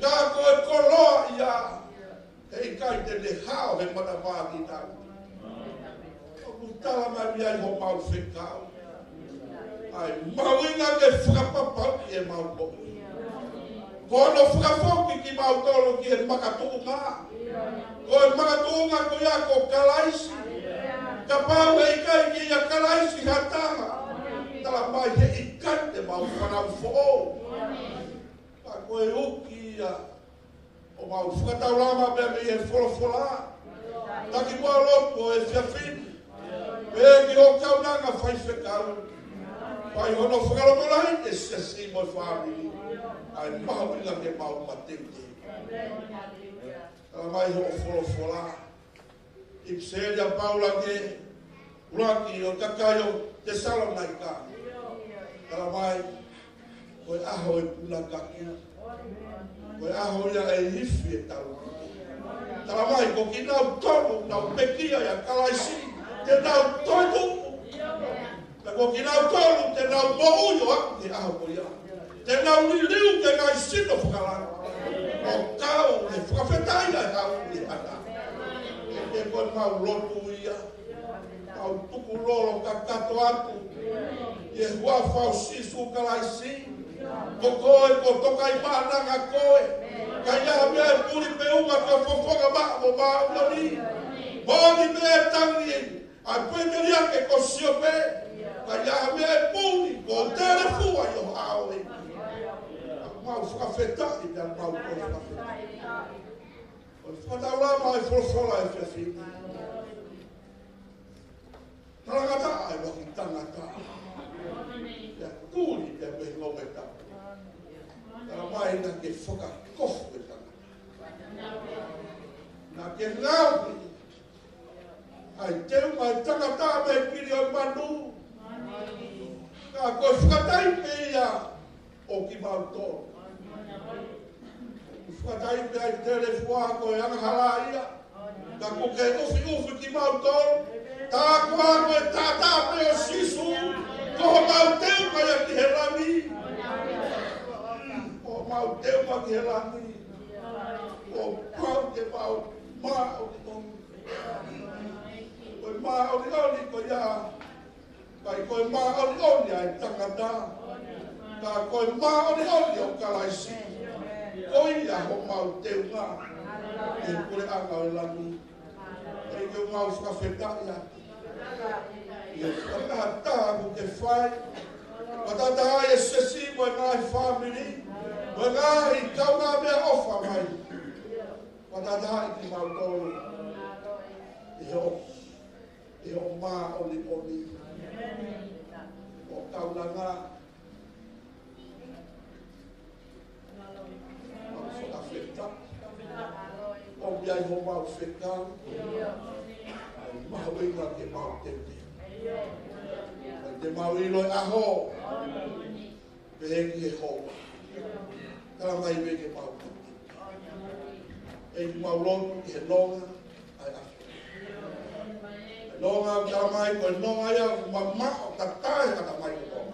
ka ko e koloa ia heʻikai te ne hao he matavai ki tau. ʻOku tala mai mei ai homau fekau ʻa e mahuʻinga ke fakapapauʻi ʻemau moʻui. Ko hono fakafoki kimautolu ki he makatuʻunga. Ko e makatuʻunga ko ia ko Kalaisi. Kapau heʻikai ke ʻia Kalaisi ha taha, tala mai heʻikai te mau fanauʻi foʻou. Ka ko e uki ia ʻo homau fakataulama pea mei he folofola. Taki muʻa lotu ʻo e efiafi ni. Pea ki ho kaunanga faifekau, fai hono fakalotolahi ʻe Sesi mo e fāmili, ʻa e mahuʻinga ke mau mateuteu. Tala mai hoʻo folofola ʻi he ʻipiseli ʻa Paula ki he ʻuluaki ʻo e kakai ʻo Tesalonaika. Tala mai, ko e ʻaho ʻe punakaki, ko e ʻaho ia ʻe ifi ʻe talu. Tala mai, ko kinautolu ʻoku nau pekia ʻia Kalaisi, te nau toetuʻu. Ka ko kinautolu te nau moʻui ʻo aʻu ki he ʻaho ko ia, te nau liliu ki he ngaahi sino fakalangi, ʻo kau he fakafetaʻi ʻa e ʻaho ni ʻa e ʻEiki. ʻE ko ʻemau lotu ia, mau tukulolo kakato atu ʻi he huafa ʻo Sīsū Kalaisi. Ko koe ko e tokaimaʻananga koe. Ka ʻi ai ha meʻa ʻe puli pe ʻuma, ke fofonga maʻa mo māʻoniʻoni. Moʻoni pē ʻe tangi ʻa e pēteliake ko Siope. Ka ʻi ai ha meʻa ʻe puli, ko e telefua ʻi ho ʻao ē. Mau fakafetaʻi, mau fakafetaʻi. ʻOku fakataulama ʻa e folofola he efiafi ni. Talangataʻa ʻa e loki tangata. Pea tuli pea mei he ngāue tapu. Talamai naʻa ke fakakofu e tangata. Naʻa ke ngaohi ʻa e teunga ʻo e tangata mei he pili ʻo e manu. Ka ko e fakataipe ia ʻo kimautolu. Fakataipe ai telefua ko e angahala ia. Ka kuo ke ʻufiʻufi kimautolu. Tā koā ko e taʻataʻa pē ʻo Sīsū, ko homau teunga ia ki he langi. Ko homau teunga ki he langi. Kuo pau ke mau māʻoniʻoni. Ko e māʻoniʻoni ko ia. ʻIkai ko e māʻoniʻoni ʻa e tangata, ka ko e māʻoniʻoni ʻo Kalaisi. Ko ia homau teunga ʻi he puleʻanga ʻo e langi. ʻEiki, ʻoku mau fakafetaʻi atu ʻi he fakataha kuo ke fai. Fakataha ai e siasi mo e ngaahi fāmili, mo e ngaahi kaungāmeʻa ʻofa mai. Fakataha ai kimautolu ʻi he ʻofa ʻi hoʻo māʻoniʻoni, ʻo kaunanga, ʻo fakafetaʻi, ʻo ʻi ai homau fekau, ʻa e mahuʻinga ke mau teuteu. ʻOku mau ʻilo e ʻaho, pehē ki he houa. Talamai pē ke mau tuku. ʻEiki, mau lotu ki he nonga ʻa e ʻAfiona. Nonga, talamai ko e nonga ia mamaʻo, taʻe taʻe ʻatamai kotoa.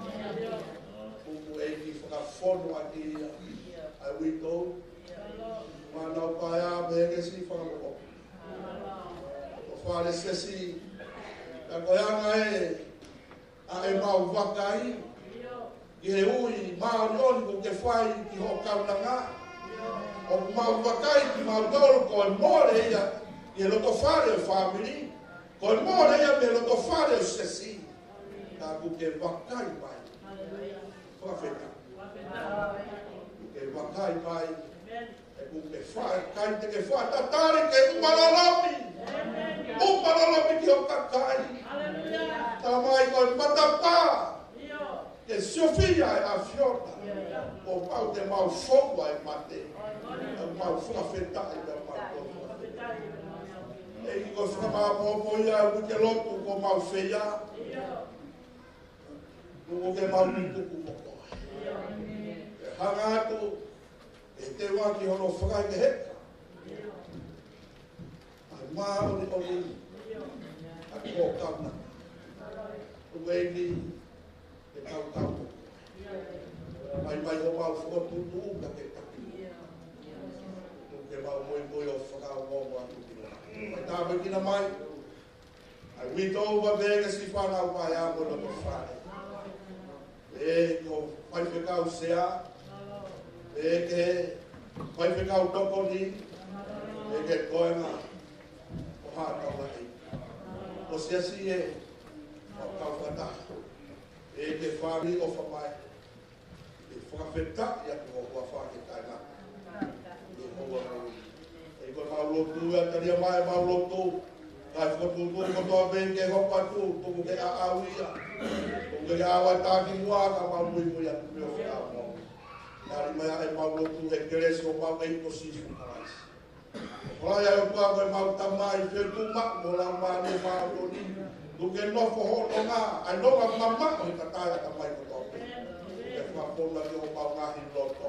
Tuku, ʻEiki, fakafonu ʻaki ia ʻa e uitou, manaʻo paea, pehē ki he siʻi fakamoʻoni, lotofale, siasi. Ka ko e anga ē ʻa ʻemau vakai ki he ui māʻoniʻoni kuo ke fai ki hoʻo kaunanga. ʻOku mau vakai kimautolu ko e mole ia ʻi he lotofale ʻo e fāmili. Ko e mole ia mei he lotofale ʻo e siasi. Ka kuo ke vakai mai. Fakafetaʻi. Kuo ke vakai mai. ʻOku ke fai, ʻikai te ke fakatatali ke ʻumalolomi. ʻUmalolomi ki ho kakai. Talamai ko e matapā ke siofia e ʻAfiona. Kuo pau ke mau foua e mate. Mau fakafetaʻi, mau fakafetaʻi. ʻEiki, ko e fakamāʻopoʻopo ia ʻoku ke lotu kuo mau fai. Kuo ke mau tuku mo koe. Hanga atu ʻe te waki hono fakaike heka ʻa e māʻoniʻoni ʻa e kōkana. ʻOku ʻEiki, ʻe kaukau. Mai mai homau fokotuʻutuʻu ka ke taki. ʻOku ke mau moimoi ʻo fakaongoongo atu ki he. Mai tāpuekina mai ʻa e uitou, pehē ki he siʻi fānau paea mo e lotofale. Pehē ki he faifekau sea, pehē ki he faifekau tokoni, pehē ki he toenga ʻo haʻa taulaʻeiki. Ko e siasi ē, mau kau fakataha. Pehē ki he fāmili ʻofa mai. ʻE fakafetaʻi atu ho huafa ke taʻengata ʻi he houa ko eni. ʻEiki, ko ʻemau lotu ia, talia mai ʻemau lotu. Kae fokotuʻutuʻu kotoa pē ke hoko atu, tuku ke ʻaʻau ia. Tuku ke ʻaʻau atu ki muʻa ka mau muimui atu pē ʻo fakaongo. Tali mai ʻemau lotu he kelesi ʻo homau ʻEiki ko Sīsū Kalaisi. Ko e ʻOtua ko ʻemau Tamai, fetuʻutaki mo e Laumālie Māʻoniʻoni. Tuku ke nofo hoʻo nonga, ʻa e nonga mamaʻo he kakai ʻatamai kotoa pē. Ke fakafonu ki homau ngaahi loto.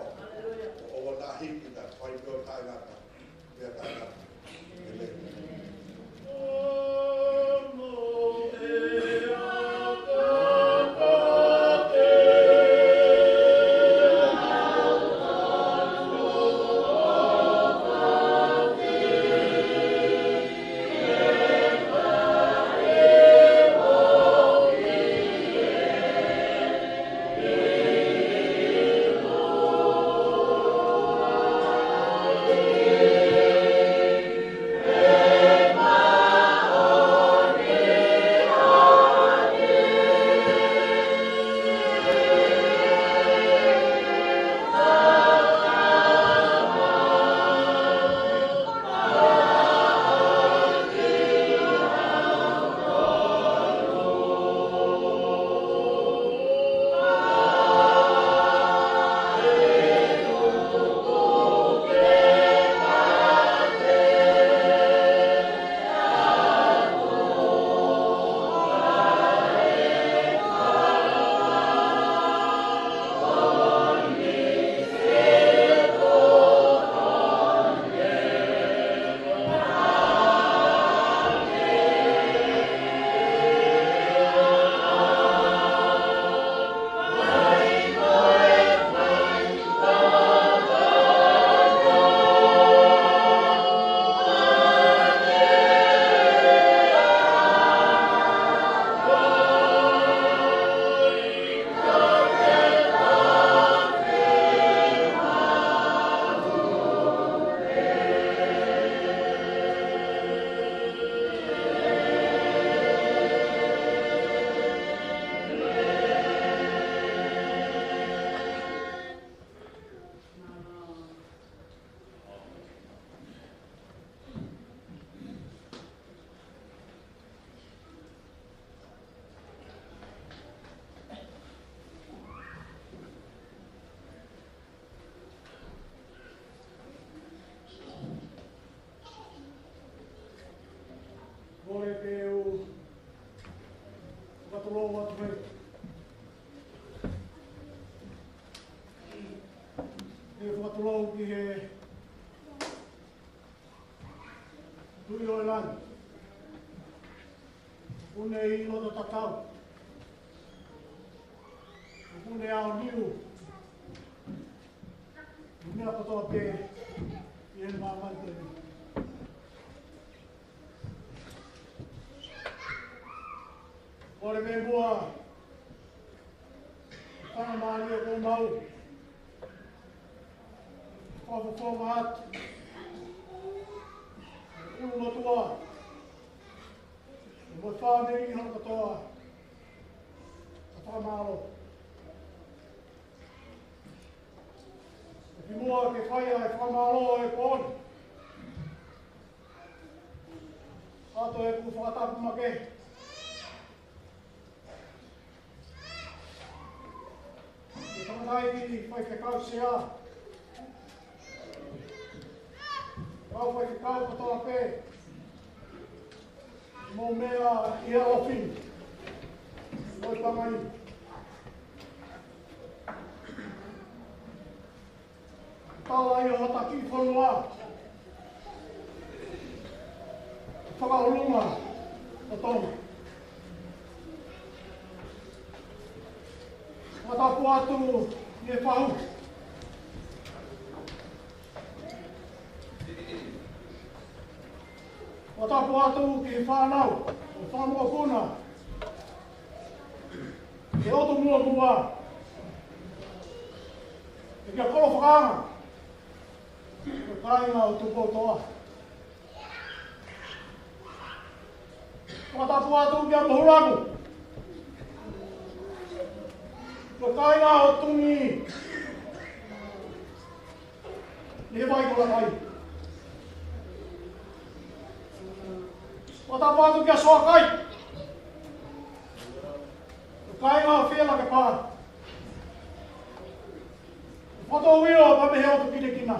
ʻO ʻoua naʻa hiki, kae fai pē ʻo taʻengata. Pea taʻengata. ʻĒmeni. Lou ki he Tuʻi ʻo e langi. ʻOku ne ʻi loto tatau. ʻOku ne aoniu ʻi he meʻa kotoa pē ʻi he māmani ko eni. Kole pē muʻa, fakamālō ʻoku mau fakafofonga atu ʻulumotuʻa mo e fāmili hono kotoa, ʻo fakamālō. Kimuʻa ke fai ʻa e fakamālō ʻo e pō ni, ʻoatu ʻeku fakatapu makehe ki he tangataʻeiki faifekau sea, kau faifekau kotoa pē, mou meʻa ʻi he ʻofefine ʻo e Pangai. Tala ʻi hota kiʻi fonua fakaʻolunga ʻo Tonga. Fakatapu atu ki he fahu. Fakatapu atu ki he fānau ʻo e fanga mokopuna ʻi he ʻotu muʻomuʻa, ʻa e kia Kolo Fakaanga, ko e kāinga ʻo Tupoutoʻa. Fakatapu atu kia Mohulangu, ko e kāinga ʻo Tumi, ʻi he vai ko Lakai. Fakatapu atu kia Soakai, ko e kāinga ʻo Fielakepa. Fakatouʻi ʻo pā mei he ʻotu kinakina.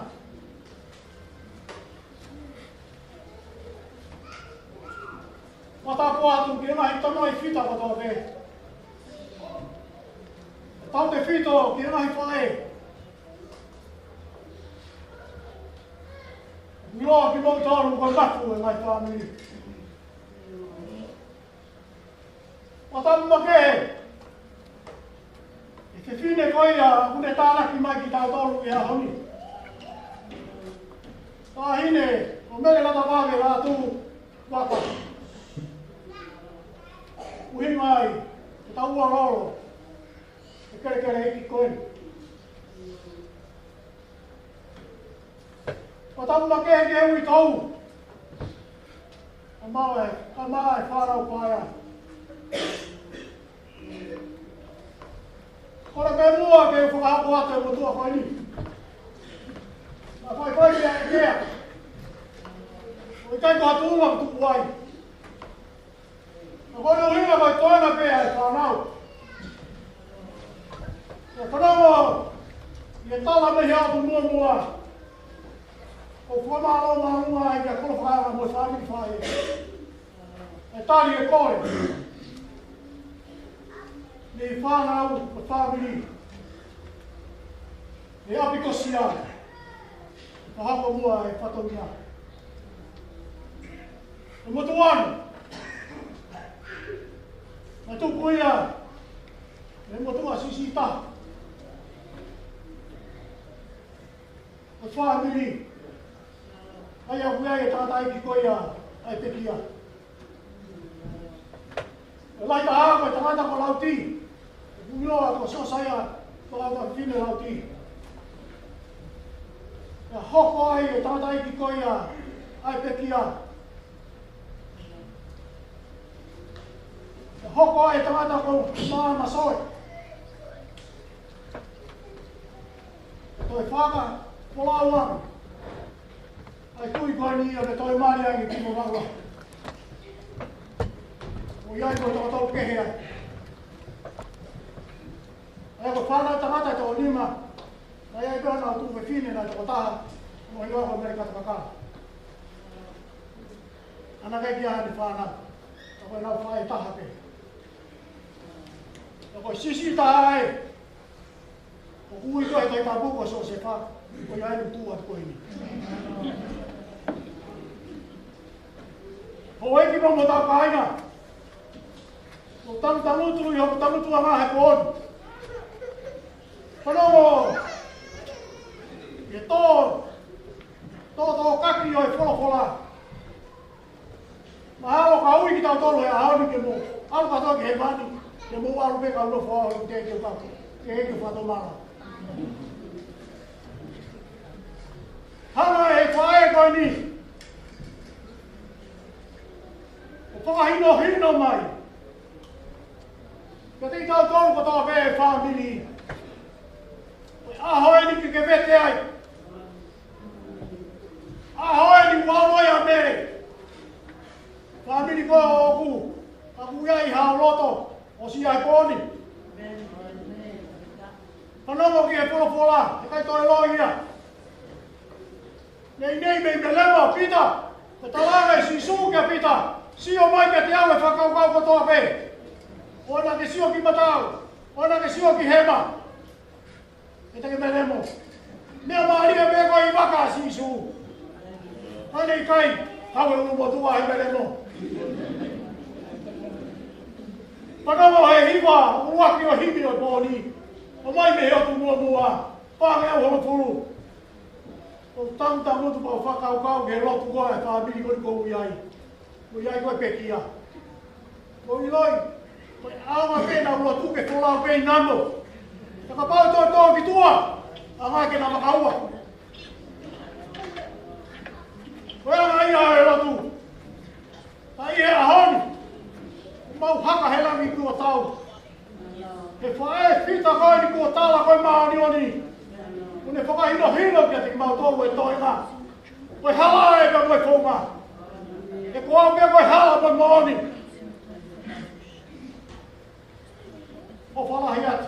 Fakatapu atu ki he ngaahi tamai fita kotoa pē. Tautautefito ki he ngaahi faʻē. ʻOku ʻiloa kimoutolu ko e mafu ʻo e ngaahi fāmili. Fakatapu makehe ki he fefine ko ia ʻoku ne tānaki mai kitautolu ʻi he ʻaho ni. Taʻahine ko Mele Latavave Lātūvaka. ʻUhinga ia ke tau ʻalu ʻo lolo he kelekele iiki ko eni. Fakatapu makehe ki he uitou. Kae ʻumaʻā e, kae ʻumaʻā e fānau paea. Kole pē muʻa ke u fakahoko atu e motuʻa ko eni. Naʻe faifai pē ʻa e ʻEikea. ʻOku ʻikai ko ha tuʻunga ʻoku tuku ai. Ka ko hono ʻuhinga ko e toenga pē ʻa e fānau. Ko e fānau ʻi he tala mei he ʻotu muʻomuʻa. ʻOku fakamālō māʻolunga ai kia Kolo Fakaanga mo e fāmili faʻē. ʻE tali e kole mei he fānau mo e fāmili ʻi ʻApikosia, ʻo hoko muʻa e fatongia. Ko e motuʻa ni, naʻe tuku ia mei he motuʻa siʻisiʻi taha ʻo e fāmili. ʻA ia ʻoku ʻi ai e tangataʻeiki ko ia ʻa e pekia. Ko e lahi taha ko e tangata ko Lauti. ʻOku ʻiloa ko Siosaia Toʻa Fafine Lauti. Pea hoko ai e tangataʻeiki ko ia ʻa e pekia. Pea hoko ai e tangata ko Mama Soe. Toe fakafolau ange ʻa e kui ko eni ia ke toe mali ange ki mo maua. ʻOku ʻi ai ko e toko tolu kehe ai. ʻA ia ko e fānau tangata ʻe toko nima. Naʻe ʻi ai pē hona tuofefine naʻe toko taha, mo hilo ko Mele Katakaka. ʻAna kai kia ni fānau. Ka ko e nau faʻē taha pē. Ka ko e siʻisiʻi taha ē, ʻoku ui ko e Tohi Tapu ko Siosefa. Ko ia ʻoku tuʻu atu ko eni. Houʻeiki mo hoʻomou kāinga, ʻoku ou tangutu ʻi hoku tangutuʻanga he pō ni. Fanongo ki he tō, tō, tō kaki ʻo e folofola. Mahalo ka ui kitautolu he ʻaho ni ke mou ʻalu kātoa ki hēvani, ke mou ʻalu pē kau nofo au he ʻikai ke u kau, ke u fakatomala. Hanga ʻe he faʻē ko eni ʻo fakahinohino mai kiate kitautolu kotoa pē fāmili. Ko e ʻaho eni ke ke vete ai. ʻAho eni ʻoku ʻalu ai ʻa Mele. Fāmili, ko ʻoku, ʻoku ʻi ai haʻo loto ʻosi ʻi he pō ni? Fanongo ki he folofola, ʻikai toe loi ia. Naʻe ʻi ai e meʻi melemo ʻa Pita, ko e talaange ʻe Sīsū kia Pita, sio mai kiate au ʻa e fakakaukau kotoa pē. ʻOua naʻa ke sio ki matau, ʻoua naʻa ke sio ki hema. He te ke melemo. Meʻa mālie pē ko e ʻi vaka ʻa Sīsū. Ka ne ʻikai, kau e ʻulumotuʻa he melemo. Fanongo he hiva ʻuluaki ʻo e himi ʻo e pō ni. ʻOmai mei he ʻOtu Muʻomuʻa, fāngeau hongofulu. ʻOku ou tangutu pea u fakakaukau ki he lotu ko ē ʻa e fāmili ko eni ʻoku ou ʻi ai. ʻOku ʻi ai ko e pekia. ʻOku ou ʻiloʻi, ko e ʻaonga pē naʻa nau lotu ke folau pē ʻi nano. Ka kapau ʻe toe tō ki tuʻa, ʻaonga ke na makaua. Ko e anga ia ʻo e lotu. Ka ʻi he ʻaho ni, mau haka he langi kuo tau. He faʻē Pita ko eni kuo tala ko e māʻoniʻoni. ʻOku ne fakahinohino kiate kimautolu e toenga. Ko e hala ē pea mo e founga. He ko au pē ko e hala mo e moʻoni. ʻOfa lahi atu.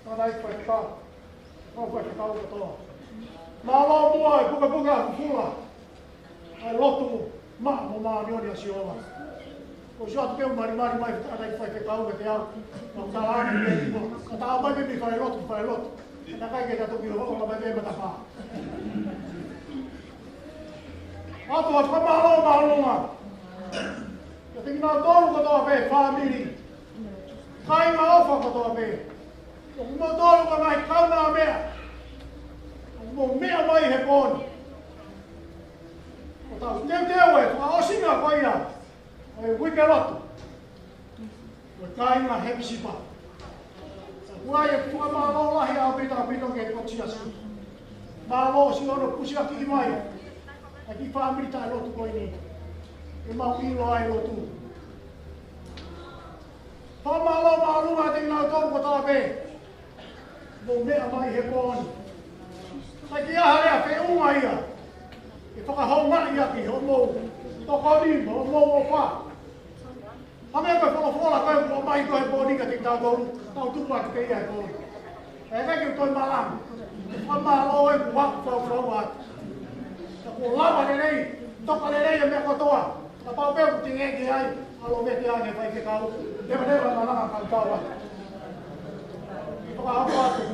Mālō e faifekau. Mālō e faifekau kotoa. Mālō muʻa e pukepuke ʻa Fufula. ʻA e lotu maʻa mo māʻoniʻoni ʻa Sihova. Ko Sihova atu ke u malimali mai, ʻa e faifekau kiate au. Mau tala atu ki he kipo. Ka tau mai pē mei falelotu, falelotu. Ka ʻikai ke tau toki ʻo mai pē matapā. ʻOatu ʻa e fakamālō māʻolunga kiate kimoutolu kotoa pē fāmili. Kāinga ʻofa kotoa pē. ʻOku moutolu ko e ngaahi kaungāmeʻa ʻoku mou meʻa mai he pō ni. ʻOku tau teuteu e fakaʻosinga ko ia ʻo e uike lotu ʻo e kāinga Hepisipa. Ka ʻoku ʻi ai e fakamālō lahi ʻaupito ʻaupito ki he kau siasi. Mālō siʻono pusiakiʻi mai ʻa e kiʻi fāmili taʻelotu ko eni. ʻE mau ʻilo ai lotu. Fakamālō māʻolunga kiate kinautolu kotoa pē ʻoku mou meʻa mai he pō ni. Ka ʻikai ha lea feʻunga ia ʻe fakahoungaʻi ʻaki hoʻomou tokoni mo hoʻomou ʻofa. Hangē ko e folofola ko ē ʻoku ʻomai ko ē he pō ni kiate kitautolu, tau tuku atu pē ia he pō ni. Ka ʻikai ke u toe malanga. Fakamālō e kuo u faufau atu. Ka kuo lava lelei, toka lelei e meʻa kotoa. Kapau pē ʻoku teʻeki ai, ʻalu mei ai e faifekau. Nevaneva malanga kautau atu. Fakahoko atu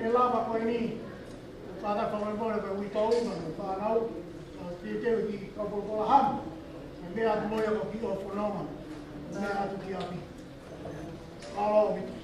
e lava ko eni. Kātaki fakamolemole ko e uitou mo e fānau. Teuteu e kiʻi kau polokalama. Meʻa atu mo ia ko e kiʻi fononga. Meʻa atu ki ʻapi. Mālō ʻaupito.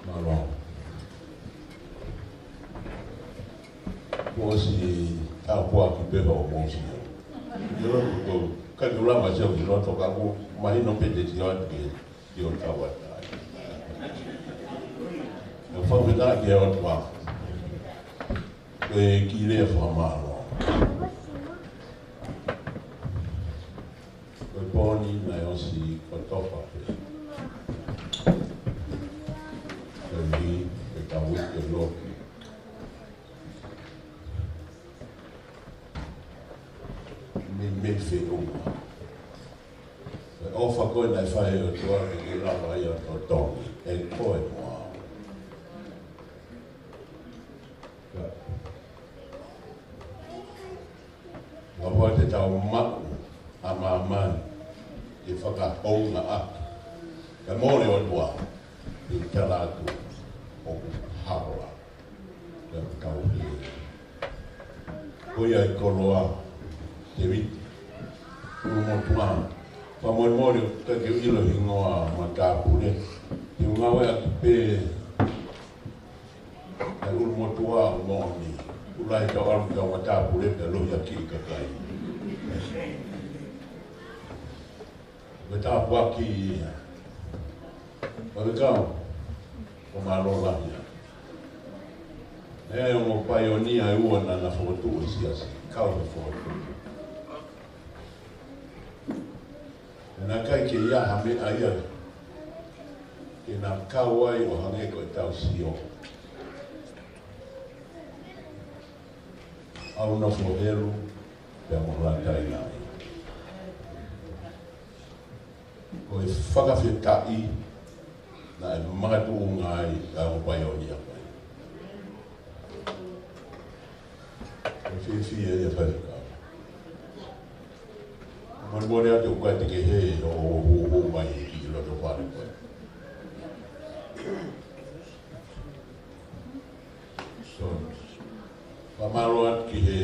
Mālō. Kuo ʻosi tāpuaki pē hoʻomou sio. ʻIo, ko, ka ʻoku lava sio ki loto ka ʻoku mahino pē te sio atu ki, ki ʻo tau atu ai. ʻOku fakafetaʻi ki he ʻOtua ko e kiʻi lea fakamālō. Ko e pō ni naʻe ʻosi kotofa pē. Ko e hī, ko e kau ke loki. Meimei feʻunga. ʻOfa ko ē naʻe fai ʻe he ʻOtua ke ke lava ia ʻo totongi, ʻe koe mo au. Ngā pau te tau maʻu ʻa māmani ke fakahounga ʻaki. Ka mole ʻOtua, ʻi tala atu ʻoku haoa. Ka tau he. Ko ia ʻi koloa, Tēvita. ʻUlumotuʻa. Fakamolemole, ʻoku ʻikai ke u ʻilo hingoa matāpule. Te u ngāueʻaki pē ʻa e ʻulumotuʻa ʻo moʻoni. Kuo lahi kau ʻalu ki he matāpule pea lohiakiʻi kakai. Ko e tāpuaki ia. Faifekau, ʻoku mālō lahi ia. ʻE, ongo paionia ʻe ua naʻa na fokotuʻu e siasi, kau he fokotuʻu. Naʻe ʻikai ke ʻi ai ha meʻa ia ke na kau ai ʻo hangē ko ʻetau sio. ʻAlu nofo helu, pea mo Lātai nai. Ko e fakafetaʻi naʻe makatuʻunga ai ʻa e ongo paionia ko ē. Ko e fiefia ia, Faifekau. Molemole atu ʻoku ʻikai te ke hē ʻo hūhū mai ki loto fale ko ē. So, fakamālō atu ki he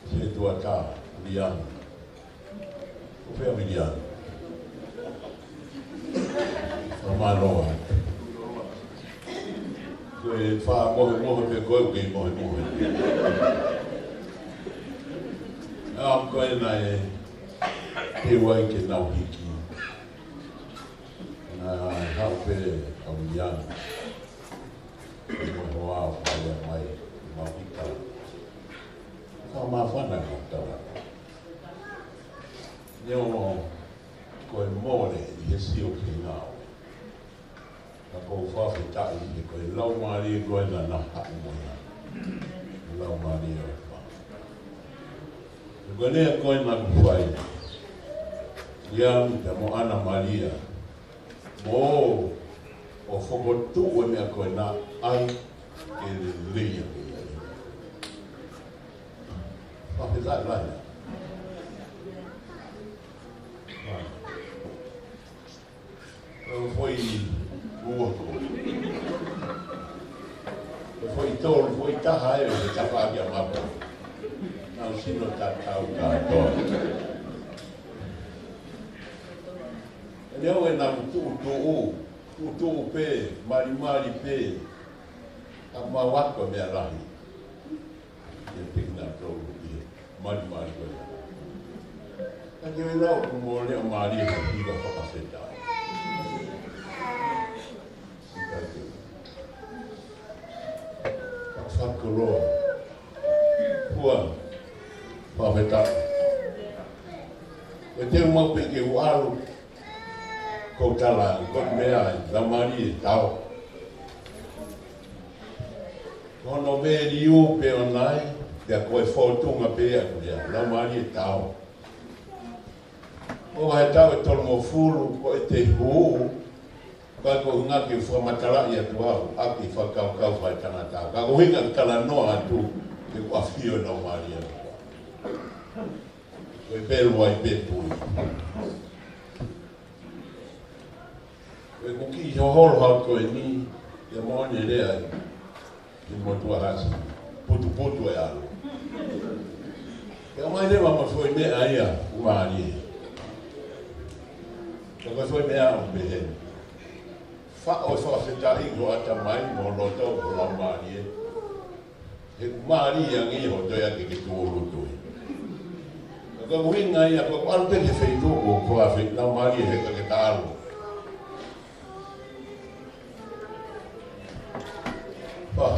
sētuata, Viliami. ʻOku fēfē Viliami? Fakamālō atu. Ko e fakamohemohe pē ko ē ʻoku kei mohemohe. ʻA ko ē naʻe teu ai ke nau hiki. Naʻe haʻu pē ʻa Viliami. Ko e hoa ʻo fai mai, mau hiki. Fakamāfana ʻa e tala. Neongo ko e mole ʻi he sio ki he ngāue, ka ʻoku ou fakafetaʻi he ko e laumālie ko ē naʻa na haʻu mo ia. Laumālie ʻo e ʻOtua. Ko e lea ko ē naʻa ku fai. Ia, pea mo ʻAna Malia. Mo ʻo fokotuʻu e meʻa ko ena ai ke lelei ʻaki ia. Fakafetaʻi lahi. Ko e foʻi ua ko. Ko e foʻi tolu, foʻi taha ē, ʻo e tafaʻaki ʻa Mapa. Nau sino tatau kātoa. ʻE leo ʻenau tuʻutuʻu, tuʻutuʻu pē, malimali pē, ka mau ako meʻa lahi. Ia te kina tolu ia, malimali ko ia. Ka ke ʻilo ʻoku mole ʻo mālie ka hiva fakafetaʻi. Fakakoloa. Fua. Fakafetaʻi. Ko e teu mau pē ke u ʻalu. Ko u tala, ko e meʻa ʻa e laumālie tau. Ko hono veliu pē ʻoʻona ia, pea ko e fōtunga pē ʻaku ia, laumālie tau. ʻO e taʻu ʻe tolungofulu, ko e te hū, ka ko e ʻuhinga ke fakamatalaʻi atu au, ʻaki fakakaukau fai tangata. Ka ko e ʻuhinga ke talanoa atu, ke u ʻafio e laumālie ʻaku. Ko e pelu ai pē tui. Ko e kuki hoholo hau ko eni, ia mo ne lea ai. Ki mo tua hasi. Putuputu e alo. Ke ʻomai leva ma foʻi meʻa ia, ʻoku mālie. Ka ko e foʻi meʻa ʻoku pehē ni. Faʻo e fakafetaʻi ko ʻatamai, mo loto, ko laumālie. He ʻoku mālie ange ia hoto ia ke ke tō loto ia. Ka ko e ʻuhinga ia, ko e ʻalu pē ki he feituʻu ʻoku fakafetaʻi, laumālie he ka ke ta alo. Pā.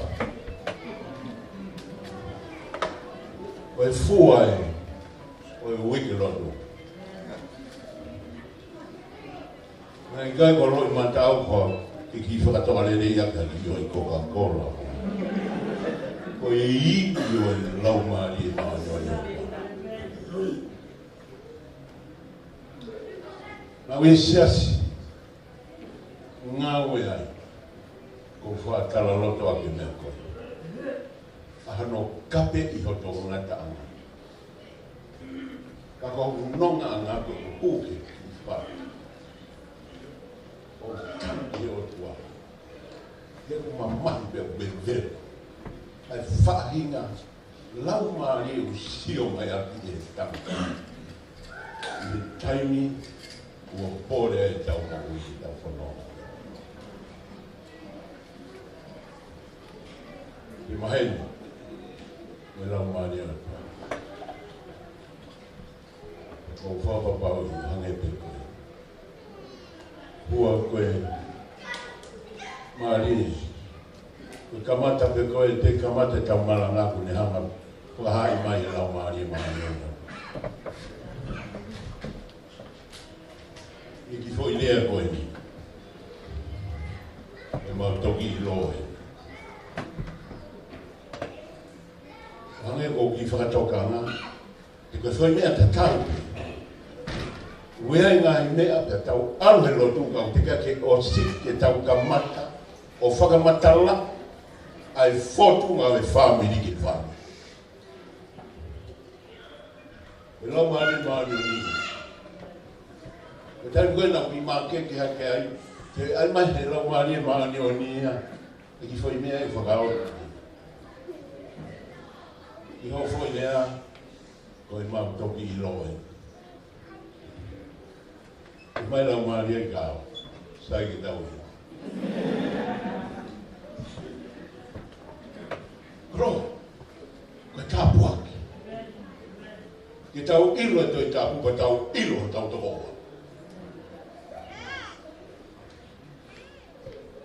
Ko e fua ē, ko e uike lotu. Naʻe ʻikai ko e loʻimata au ko e kiʻi fakatoka lelei ʻaki ha kiʻi ʻoi Coca-Cola. Ko e iiki ʻo e laumālie māʻoniʻoni. Ngāue siasi, ngāue ai, ʻoku ou faʻa talaloto ʻaki e meʻa ko ē. ʻA hono kapeʻi hoto ngataʻanga. Ka ko hoku nongaʻanga ko ʻeku hū ki he kiʻi fale. ʻO tanu ki he ʻOtua. He ʻoku mamahi pē ʻo veve. ʻA e faʻahinga laumālie ʻoku sio mai ʻaki e tangata. ʻI he taimi kuo pole ai ʻetau moʻui, ʻetau fononga. Ke maheni, mo e laumālie ʻo e ʻOtua. ʻOku ou fakapapauʻi hangē pē ko e hua ko ē mālie. Ko e kamata pē ko ē, te kamata ʻetau malanga kuo ne hanga ʻo fakahaaʻi mai e laumālie māʻoniʻoni. ʻI he kiʻi foʻi lea ko eni, ʻe mau toki ʻilo ē. Hangē ko e kiʻi fakatokanga, he ko e foʻi meʻa tatau. ʻOku ʻi ai e ngaahi meʻa pea tau ʻalu he lotu ka ʻoku teʻeki ke ʻosi ke tau kamata ʻo fakamatala ʻa e fōtunga ʻo e fāmili ki he fāmili. Ko e laumālie māʻoniʻoni. Ko e taimi ko ē naʻa ku ʻi mākeke hake ai, ke ʻai mai he laumālie māʻoniʻoni ia e kiʻi foʻi meʻa ʻe fakaola. ʻI hoʻo foʻi lea, ko e mau toki ʻilo ē. ʻOmai laumālie ʻi he kau, sai ke tau ʻilo. Kolo, ko e tāpuaki. Ke tau ʻilo e Tohi Tapu, pea tau ʻilo hotau tokoua.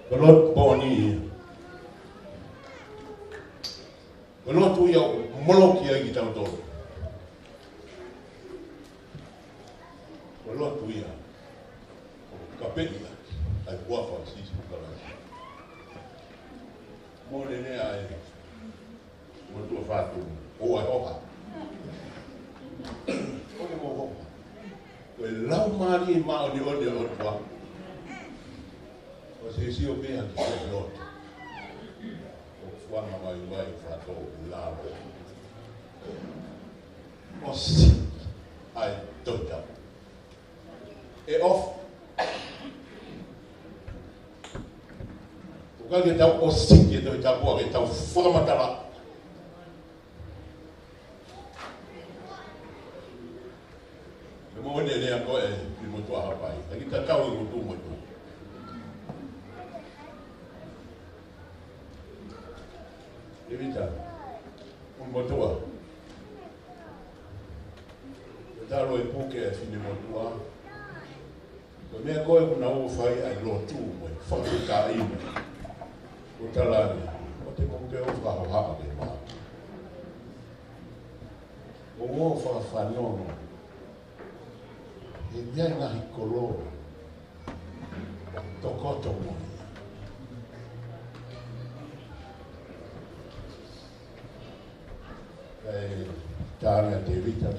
Ko e lotu pō ni ia. Ko e lotu ia ʻoku moloki ai kitautolu. Ko e lotu ia ʻoku kapeʻi ai ʻa e huafa ʻo Sīsū Kalaisi. Mo e lea ʻa e motuʻa Fatu, ʻoua ʻe hoha. ʻOua ʻe hoha. Ko e laumālie māʻoniʻoni ʻo e ʻOtua. ʻOku sio pē ha kiʻi lotu. ʻOku fuanga mai vai fato lalo. ʻOsi ai tota. ʻE ʻofa. ʻOku ʻikai ke tau ʻosi ke tau, tau, ke tau fakamatala. He mo ne lea ko e kiʻi motuʻa Haʻapai. Taki tatau e motu motu. Tēvita, mo e motuʻa. Ko e talo e puke e fine motuʻa. Ko e meʻa ko ē ʻoku nau fai ai lotu mo e fakafetaʻi mo e. Ko e tala ni, ʻoua te mou ke ʻofa hohaʻa ke mā. ʻOua ʻe fakafanongo. He meʻa ngaahi kolo. Tokoto mo ia. Kae tā ange ʻa Tēvita,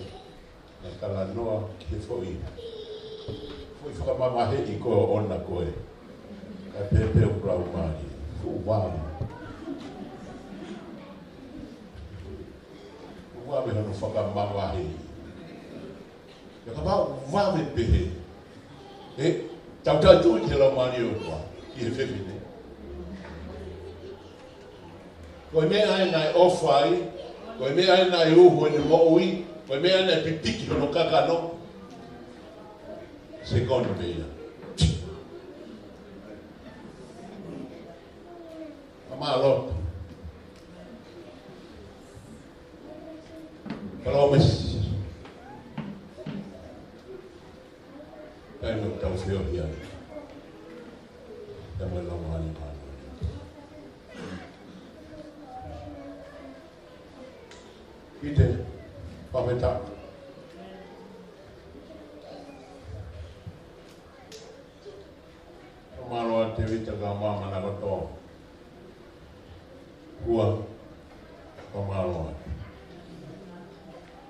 naʻe talanoa ki he foʻi, foʻi fakamavaheʻi ko ē ʻoʻona ko ē. Kae pehē pē ʻoku laumālie. Fuʻu vave. Fuʻu vave hono fakamavaheʻi. Pea kapau ʻoku vave pehē. ʻE, tau tau tui ki he laumālie ʻo e ʻOtua, ki he fefine. Ko e meʻa ē naʻe ʻofa ai, ko e meʻa ē naʻe uhu ʻene moʻui, ko e meʻa ē naʻe pipiki hono kakano. Sekono pē ia. Ka mālō. Palōmesi. Taimi ʻoku tau feohi ai. Taimi ʻoku lau mahani mahani. Pite, pameta. Fakamālō atu Tēvita ka māmana kotoa. Kua, fakamālō atu.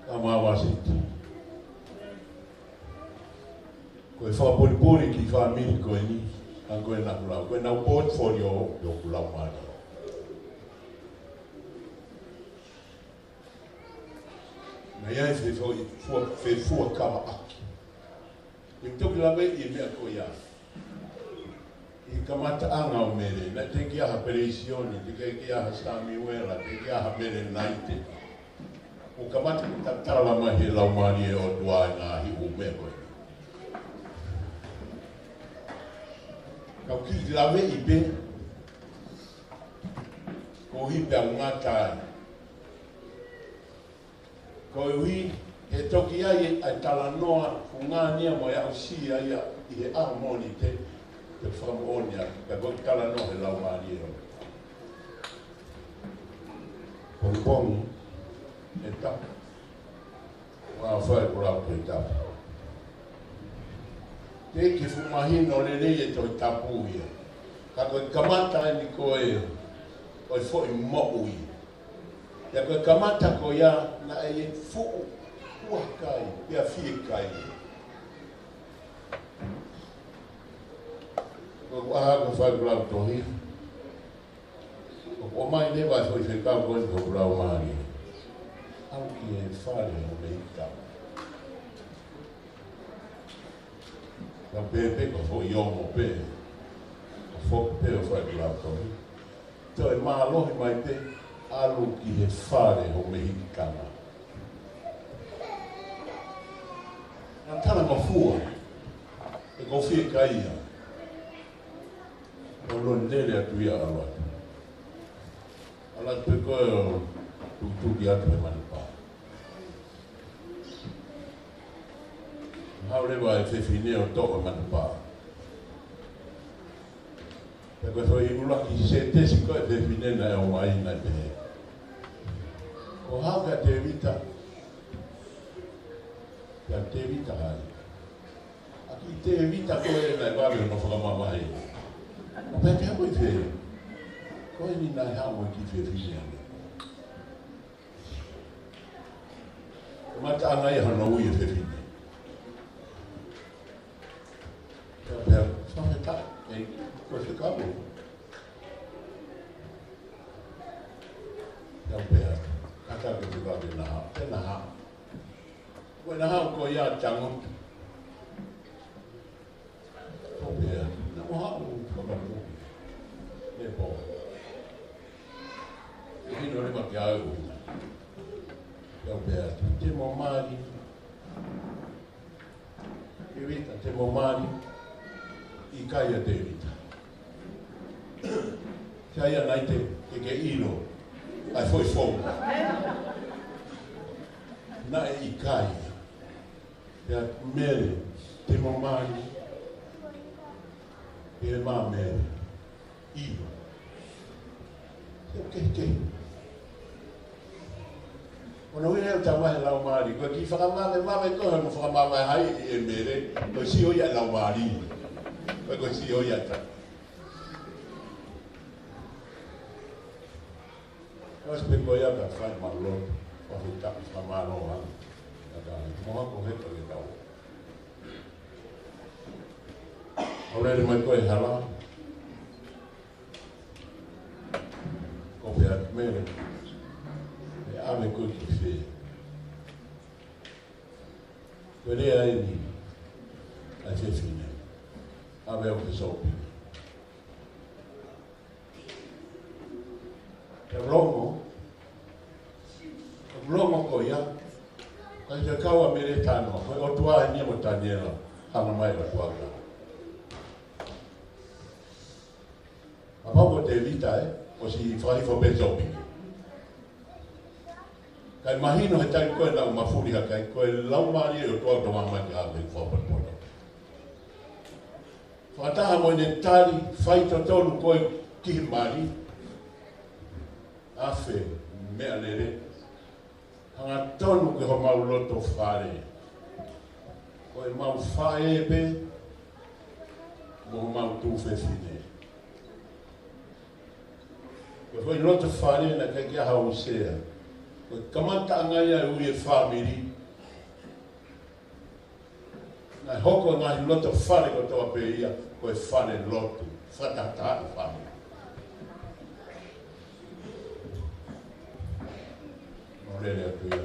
Ka mā Vasiti. Ko e fakapulipuli ki he fāmili ko eni, ʻa ko e naʻa ku lau, ko e nau portfolio ʻo ʻeku laumālie. Naʻe ʻi ai e fefua, fua, fefuakavaʻaki. Ko e toki lave ʻi he meʻa ko ia. ʻI he kamataʻanga ʻo Mele, naʻe teʻeki ai ha Peleisioni, teʻeki ai ha Samiuela, teʻeki ai ha Mele Naite. ʻO kamata ke tatala mai he Laumālie ʻo e ʻOtua e ngaahi ʻū meʻa ko ē. Ka u kiʻi laveʻi pē, ko e ʻuhi pē ʻa e ngata ai. Ko e ʻuhi, he toki ʻi ai ʻa e talanoa, ko e ngāue ia mo e aʻusia ia ʻi he ʻaho Mōnite, te u fakamoʻoni atu, ka ko e talanoa he Laumālie ʻo. Pongipongi, ʻe tapu. Ua fai kula ko e tapu. Te ke fuʻu mahino lelei e Tohi Tapu ia. Ka ko e kamata eni ko ē, ʻo e foʻi moʻui. Pea ko e kamata ko ia naʻe ʻi ai e fuʻu huakai, pea fiekaia. Ko e ʻuhi ko e fai kula tohi. ʻOku ʻomai leva e foʻi fekau ko eni ki hoku laumālie. ʻAlu ki he fale ʻo Mehikitana. Ka pēpē ko e foʻi ongo pē. Ka foki pē ʻo fai kula tohi. Toe mālohi mai pē, ʻalu ki he fale ʻo Mehikitana. Naʻe talangofua, ʻe ko e fiekaia. ʻO lon lele atu ia ʻalu atu. ʻAlu atu pē ko ē ʻo tukutuki atu he matapā. Haʻu leva e fefine ʻo toʻo e matapā. Pea ko e foʻi ʻuluaki sētesi ko ē e fefine naʻe ʻomai naʻe pehē. Ko e hā kia Tēvita? Kia Tēvita hai? ʻA ki Tēvita ko ē naʻe vave hono fakamavaheʻi. ʻO pehē ki ai ko e fē? Ko eni naʻe haʻu mo e kiʻi fefine ange. Kamataʻanga ia hono ui e fefine. Pea, pea, fakafetaʻi, ʻe, ko e fekau. Pea, pea, kata ke fekau ke na haʻu, ke na haʻu. Ko e na haʻu ko ia tangutu. Ko pea, naʻa mo haʻu fakamoʻoni. Ne pō. ʻE hino leva ke au. Ko pea, te mo mali. Tēvita, te mo mali. ʻIkai ʻa Tēvita. Sai ʻa Naite, ke ke ʻilo. ʻAi foʻi fou. Naʻe ʻikai. Pea Mele, te mo mali. Pea mo Mele. ʻIlo. Ke, ke. ʻO na uine ʻo tama he laumālie. Ko e kiʻi fakamavemave ko ē, mo fakamavaheʻi ʻe Mele. Ko e sio ia laumālie. Ko e, ko e sio ia ta. Kasi pe ko ia ka fai mālō, fakafetaʻi fakamālō ā. Ka ka, mo ha ko he ka ke tau. ʻAlu lele mai ko e hala. Ko pea Mele. ʻE ʻave koe ki fē? Ko e lea eni. ʻAi fefine. ʻAve au ki he sōpingi. Ke longo, ke longo ko ia, ka ke kau ʻa Mele Tano, ko e ʻOtua eni mo Taniela, hanga mai ʻOtua ka. Kapau ko Tēvita ē, ʻosi fakahifo pē sōpingi. Kae mahino he taimi ko ē naʻa ku mafuli hake ai, ko e laumālie ʻo e ʻOtua ʻoku tō mai ke ʻave ki he fakapotopoto. Fakataha mo ʻene tali, fai totonu ko ē ki he mali. Afe, meʻalele. Hangatonu ki homau loto fale. Ko ʻemau faʻē pē, mo homau tuofefine. Ko e foʻi loto fale naʻe ʻikai ke ʻi ai ha sea. Ko e kamataʻanga ia e ui e fāmili. Naʻe hoko e ngaahi loto fale kotoa pē ia ko e fale lotu, fakataha fale. Mālō e atu ia.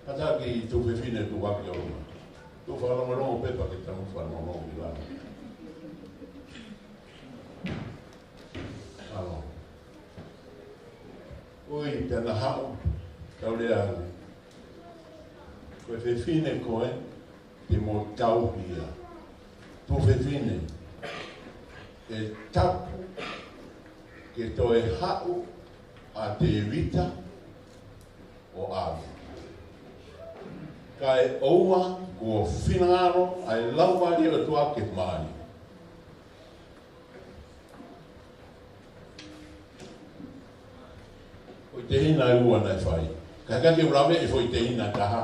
Kātaki tuofefine tuʻu hake ʻo loma. Tuʻu fakalongolongo pē pea ke tau fanongo ki lalo. Mālō. ʻOi, te na haʻu, tau lea ange. Ko e fefine ko ē, te mo tauhi ia. Tuofefine, ʻe tapu ke toe haʻu ʻa Tēvita ʻo ʻave. Kae ʻoua kuo finangalo ʻa e Laumālie ʻo e ʻOtua ke mali. Foʻi tehina ʻe ua naʻe fai. Ka ʻikai ke u lave ʻi he foʻi tehina ʻe taha.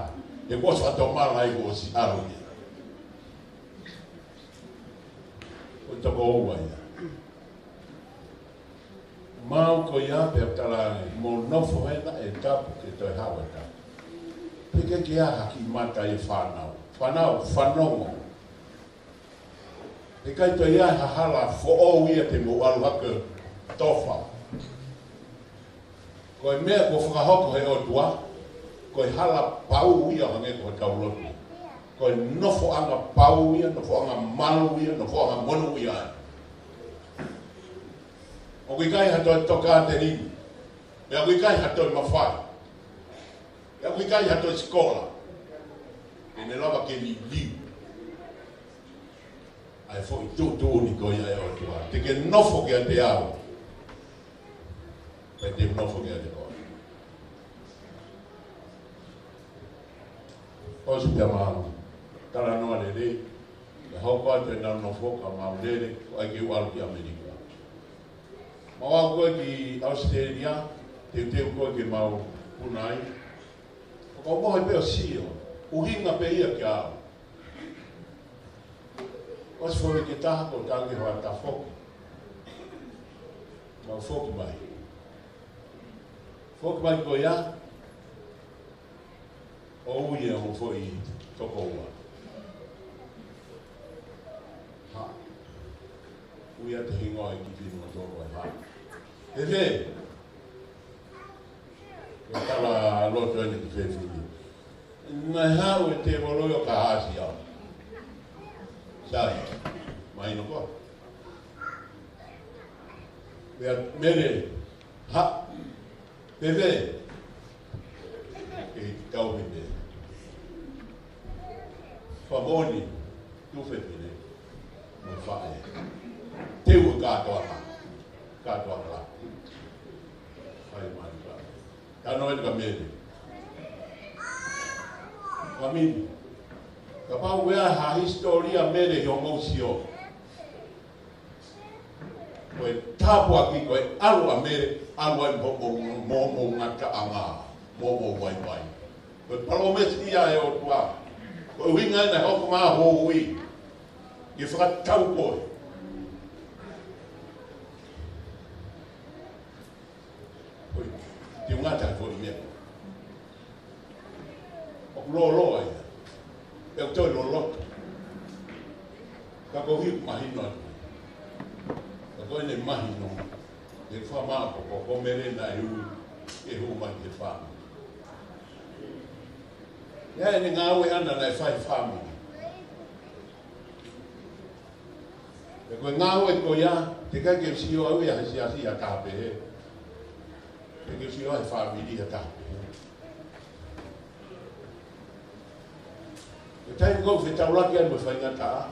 He kuo ʻosi fakatomala ai kuo ʻosi ʻalu ia. Ko e toko ua ia. Mau ko ia pea u tala ange, mo nofo hena ʻe tapu ke toe haʻu ʻe tapu. Pea ke ke aha ki mata e fānau. Fānau, fanongo. ʻIkai toe ʻi ai ha hala foʻou ia te mou ʻalu hake ʻo tofa. Ko e meʻa kuo fakahoko he ʻOtua, ko e hala pau ia hangē ko hotau lotu. Ko e nofoʻanga pau ia, nofoʻanga malu ia, nofoʻanga monūʻia ia. ʻOku ʻikai ha toe tokāteline, pea ʻoku ʻikai ha toe mafai, pea ʻoku ʻikai ha toe sikola ke ne lava ke liliu ʻa e foʻi tuʻutuʻuni ko ia ʻa e ʻOtua. Te ke nofo kiate au, pea te u nofo kiate koe. ʻOsi pea mau talanoa lelei, ʻe hoko atu ʻenau nofo ka mau lele, ko ai ke u ʻalu ki ʻAmelika. Mau aʻu ko ē ki ʻAositelēlia, teuteu ko ē ke mau puna ai. Ko e mohe pē ʻo sio, ʻuhinga pē ia kia au. ʻOsi foʻi ke taha ko e tangi hoa ta foki. Mau foki mai. Foki mai ko ia, ʻo ui ʻe hoʻo foʻi tokoua. Ha. Ui ʻa e hingoa ʻo e kiʻi fefine ko ē, ha. He fē. Ko e talaloto ʻeni ki he fefine. Naʻe haʻu e tēvolo ʻo ka ʻasi au. Sai, mahino koā. Pea Mele, ha, fēfē, ʻe tau mene. Fakamoʻoni, tuofefine mo e faʻē. Teu e kātoanga, kātoanga. Fai mai ka. Talanoa ʻeni kia Mele. Fāmili, kapau ʻoku ʻi ai ha hisitōlia Mele ʻi hoʻomou sio, ko e tāpuaki, ko e ʻalu ʻa Mele, ʻalu ai mo hoʻomou, mo hoʻomou ngataʻanga, mo hoʻomou vaivai. Ko e palōmesi ia ʻa e ʻOtua. Ko e ʻuhinga ʻena ʻoku mau houʻi ke fakatau koe. ʻOi, te u ngata he foʻi meʻa. ʻOku lōloa ia. ʻE u toe loloto. Ka ko e mahino atu. Ka ko ʻene mahino. ʻE fakamāʻopoʻopo ko Mele naʻe ui ke hū mai ki he fāmili. ʻI ai ʻene ngāue ʻana naʻe fai he fāmili. He ko e ngāue ko ia, teʻeki ke u sio au ia he siasi ha taha pehē. Teʻeki ke u sio he fāmili ha taha pehē. He taimi ko ē ʻoku fetaulaki ai mo e faingataʻa,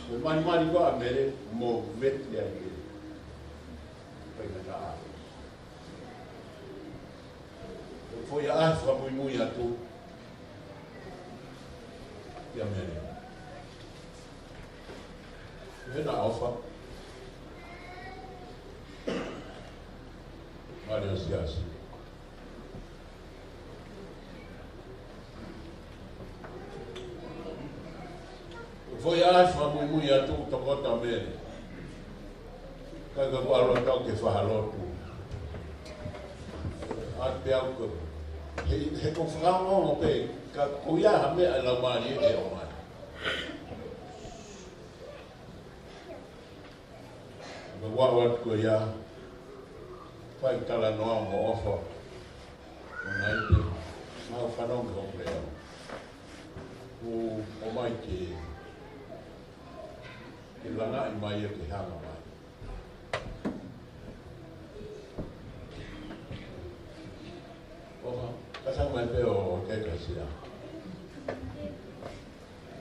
mo e malimali ko ē ʻa Mele, mo vete ai e faingataʻa. Foʻi ʻaʻahi fakamuimui atu kia Mele. Mele naʻe ʻofa. Mele ʻo siasi. Foʻi ʻaʻahi fakamuimui atu tokoto Mele. Ka ka kuo ʻalu atu ke fai ha lotu. ʻAlu pē au ko He, he ko e fakaongoongo pē, ka ko ia ha meʻa ʻa e Laumālie ʻe ʻomai. Ka ua ua ko ia, fai talanoa mo ʻofa. ʻO nai te, mau fanongo ki hoʻo leʻo. ʻO, ʻomai ke, ke langaʻi mai ia ke hanga mai. ʻOfa, ka sanga mai pē ʻo ke ka sia.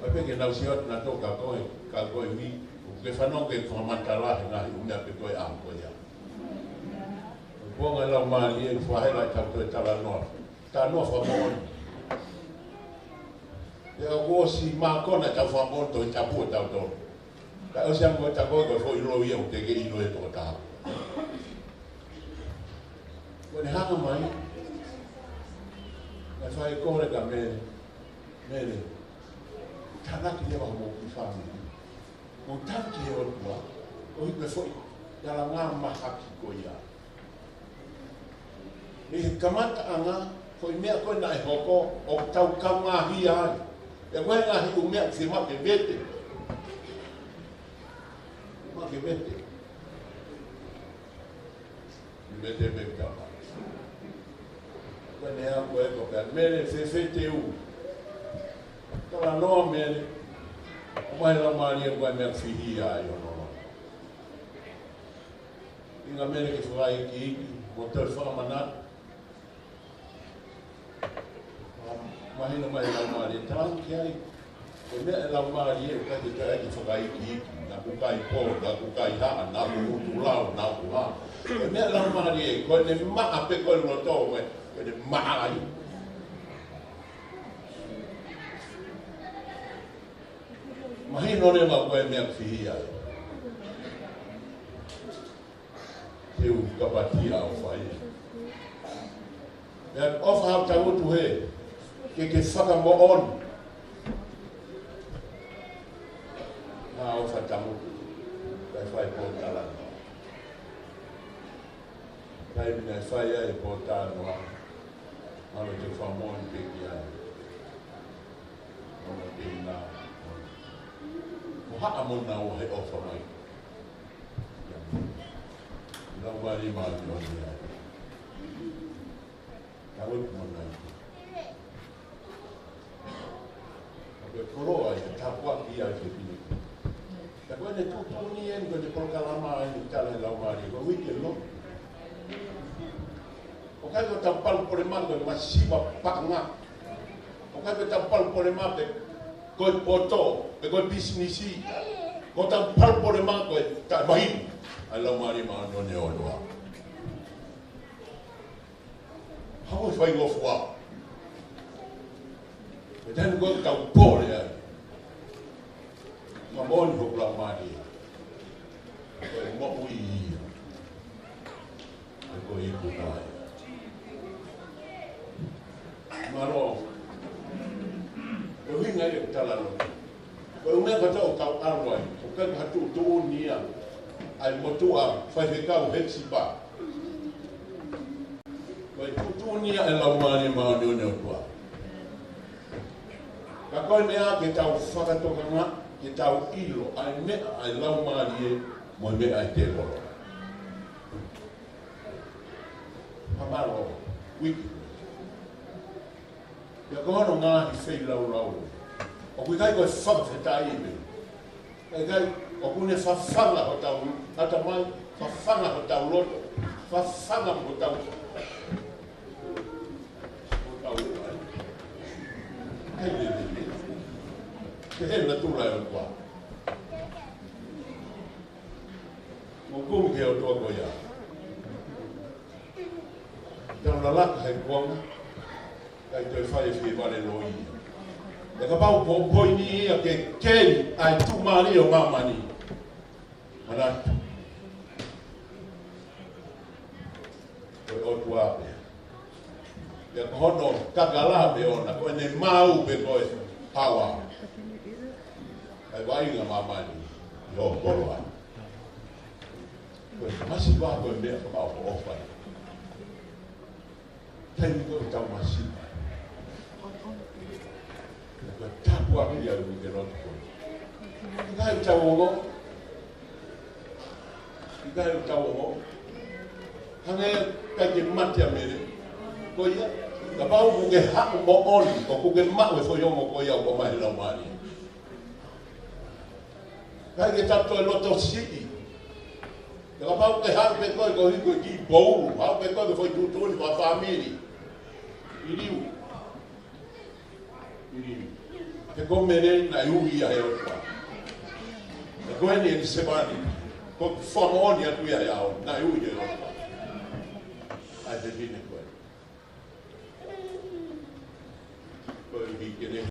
Mai pē ke nau sio atu nautolu ka ko e, ka ko e ui, ʻoku ke fanongo ke fakamatala he ngaahi ʻū meʻa pē ko e ʻaho ko ia. Ko e ʻuhinga Laumālie ʻoku fakahela ʻetau toe talanoa. Talanoa fakamoʻoni. Pea ʻoku ʻosi mākona ʻetau fakamoʻoni Tohi Tapu ʻo tautolu. Ka ʻosi ange ko e tako ko e foʻi loi ia ʻoku teʻeki ke ʻilo ʻe he tokotaha. Ko ʻene hanga mai, naʻe fai kole kia Mele, Mele, tānaki leva hoʻomou kiʻi fāmili. Mou taki he ʻOtua, ʻo hiki e foʻi talanga mahaki ko ia. Mei he kamataʻanga, ko e meʻa ko ē naʻe hoko, ʻoku tau kaungāhia ai. Pea ko e ngaahi ʻū meʻa ke ma ke vete. Ma ke vete. Ni vete pē kama. Ko e meʻa ko ē ko pea Mele fēfē te u. Talanoa Mele. ʻOmai Laumālie ko e meʻa fihi ai ʻo nono. ʻInga Mele ke fakaikiiki, mo toe fakamanatu. Mahino mai Laumālie, talaange ki ai. Ko e meʻa ʻa e Laumālie, ʻoku ʻikai ke toe ʻai ke fakaikiiki. Naʻa ku kai pō, naʻa ku kai haʻa, naʻa ku utu lao, naʻa ku hā. Ko e meʻa ʻa e Laumālie, ko ʻene maʻa pē ko e loto, ko e, ko ʻene maʻa ai. Mahino leva ko e meʻa fihi ai. Te u kapatia ʻo fai. Pea ʻofa haʻu tangutu he, ke ke fakamoʻoni. Naʻa ʻofa tangutu, kae fai pōtalanoa. Taimi naʻe fai ai e pōtalanoa, ʻalu ke fakamoʻoni pē ki ai. Mona teina. Ko haʻa mona ʻo he ʻofa mai. Laumālie Māʻoniʻoni ai. Ka ue mona ai. Ko e koloa ia, tāpuaki ia ke pine. Ka ko ʻene tuʻutuʻuni eni, ko ʻene polokalama eni, tala ʻe Laumālie, ko e uike lotu. ʻOku ʻikai ko ʻetau palopalema ko e masiva paʻanga. ʻOku ʻikai ko ʻetau palopalema pē ko e poto, pe ko e pisinisi. Ko ʻetau palopalema ko e taʻemahi ʻa e Laumālie Māʻoniʻoni ʻo e ʻOtua. Hau e faingofua. Ko e taimi ko ē ʻoku tau pole ai. Ka moʻoni hoku laumālie. Ko e moʻui ia. Ko e ikuna ia. Mālō. Ko e ʻuhinga ia ʻeku talanoa. Ko e ʻuhinga ka tau tau ʻalu ai. ʻOku ʻikai ko ha tuʻutuʻuni ia ʻa e motuʻa faifekau Hepisipa. Ko e tuʻutuʻuni ia ʻa e Laumālie Māʻoniʻoni ʻo e ʻOtua. Ka ko e meʻa ke tau fakatokanga, ke tau ʻilo ʻa e meʻa ʻa e Laumālie mo e meʻa ʻa e tēvolo. Ka mālō, uike. Pea ko hono ngaahi feilaulau. ʻOku ʻikai ko e fakafetaʻi pē. ʻIkai, ʻoku ne fafanga hotau ʻatamai, fafanga hotau loto, fafanga hotau, hotau ai. ʻIkai lelei. Ke he natula ʻo e ʻOtua. Mou kumi ki he ʻOtua ko ia. Tau lalaka he kuonga, ʻikai toe fai e fie vale loi. ʻE kapau ko e poini ia ke kei ʻa e tuʻumālie ʻo māmani. Manatu. Ko e ʻOtua pē. Pea ko hono kakala pē ʻona, ko ʻene maau pē ko e paoa. ʻA e vaʻinga māmani, ʻi ho koloa. Ko e masiva ko e meʻa ka mau ko ʻofa. Taimi ko ē ʻoku tau masiva. Ko e tāpuaki ia ʻoku ke loto ko ē. ʻIkai ke tau ongo. ʻIkai ke tau ongo. Hangē ʻikai ke mate ʻa Mele. Ko ia. Kapau ʻoku ke haʻu moʻoni, ʻoku ke maʻu e foʻi ongo ko ia ʻoku ʻomai ʻe he Laumālie. ʻIkai ke tau toe loto siʻi. Kapau ʻoku ke haʻu pē koe koeʻuhi ko e kiʻi poulu, haʻu pē koe ko e foʻi tuʻutuʻuni fakafāmili. ʻIliu. ʻIliu. He ko Mele naʻe ui ia ʻe he ʻOtua. He ko eni ʻene sevāniti. Ko e fakamoʻoni atu ia ʻe au, naʻe ui ʻe he ʻOtua. ʻAi te tine koe. Koeʻuhi ke ne